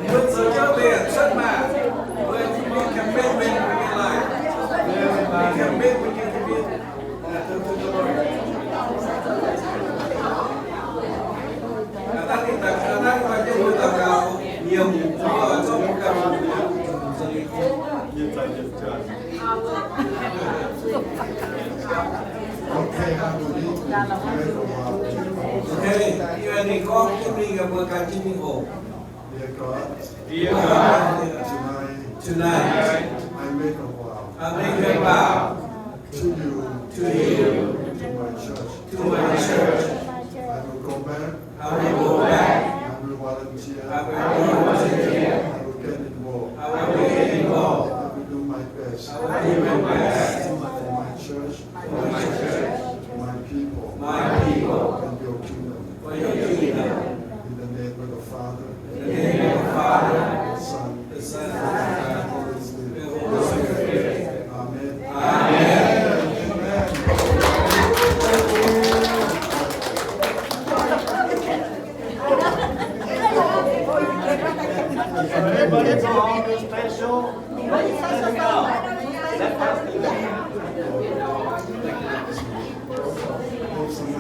Mbuo zoux jauv mingh cuotv maah, mbuo mingh commitment mingh life, mingh commitment, mingh commitment. Okay, ninh gorngv jienv mingh, mbuo ganh jienv mingh hoc. Dear God, dear God, tonight, tonight, I make a vow, I make a vow to you, to you, to my church, to my church,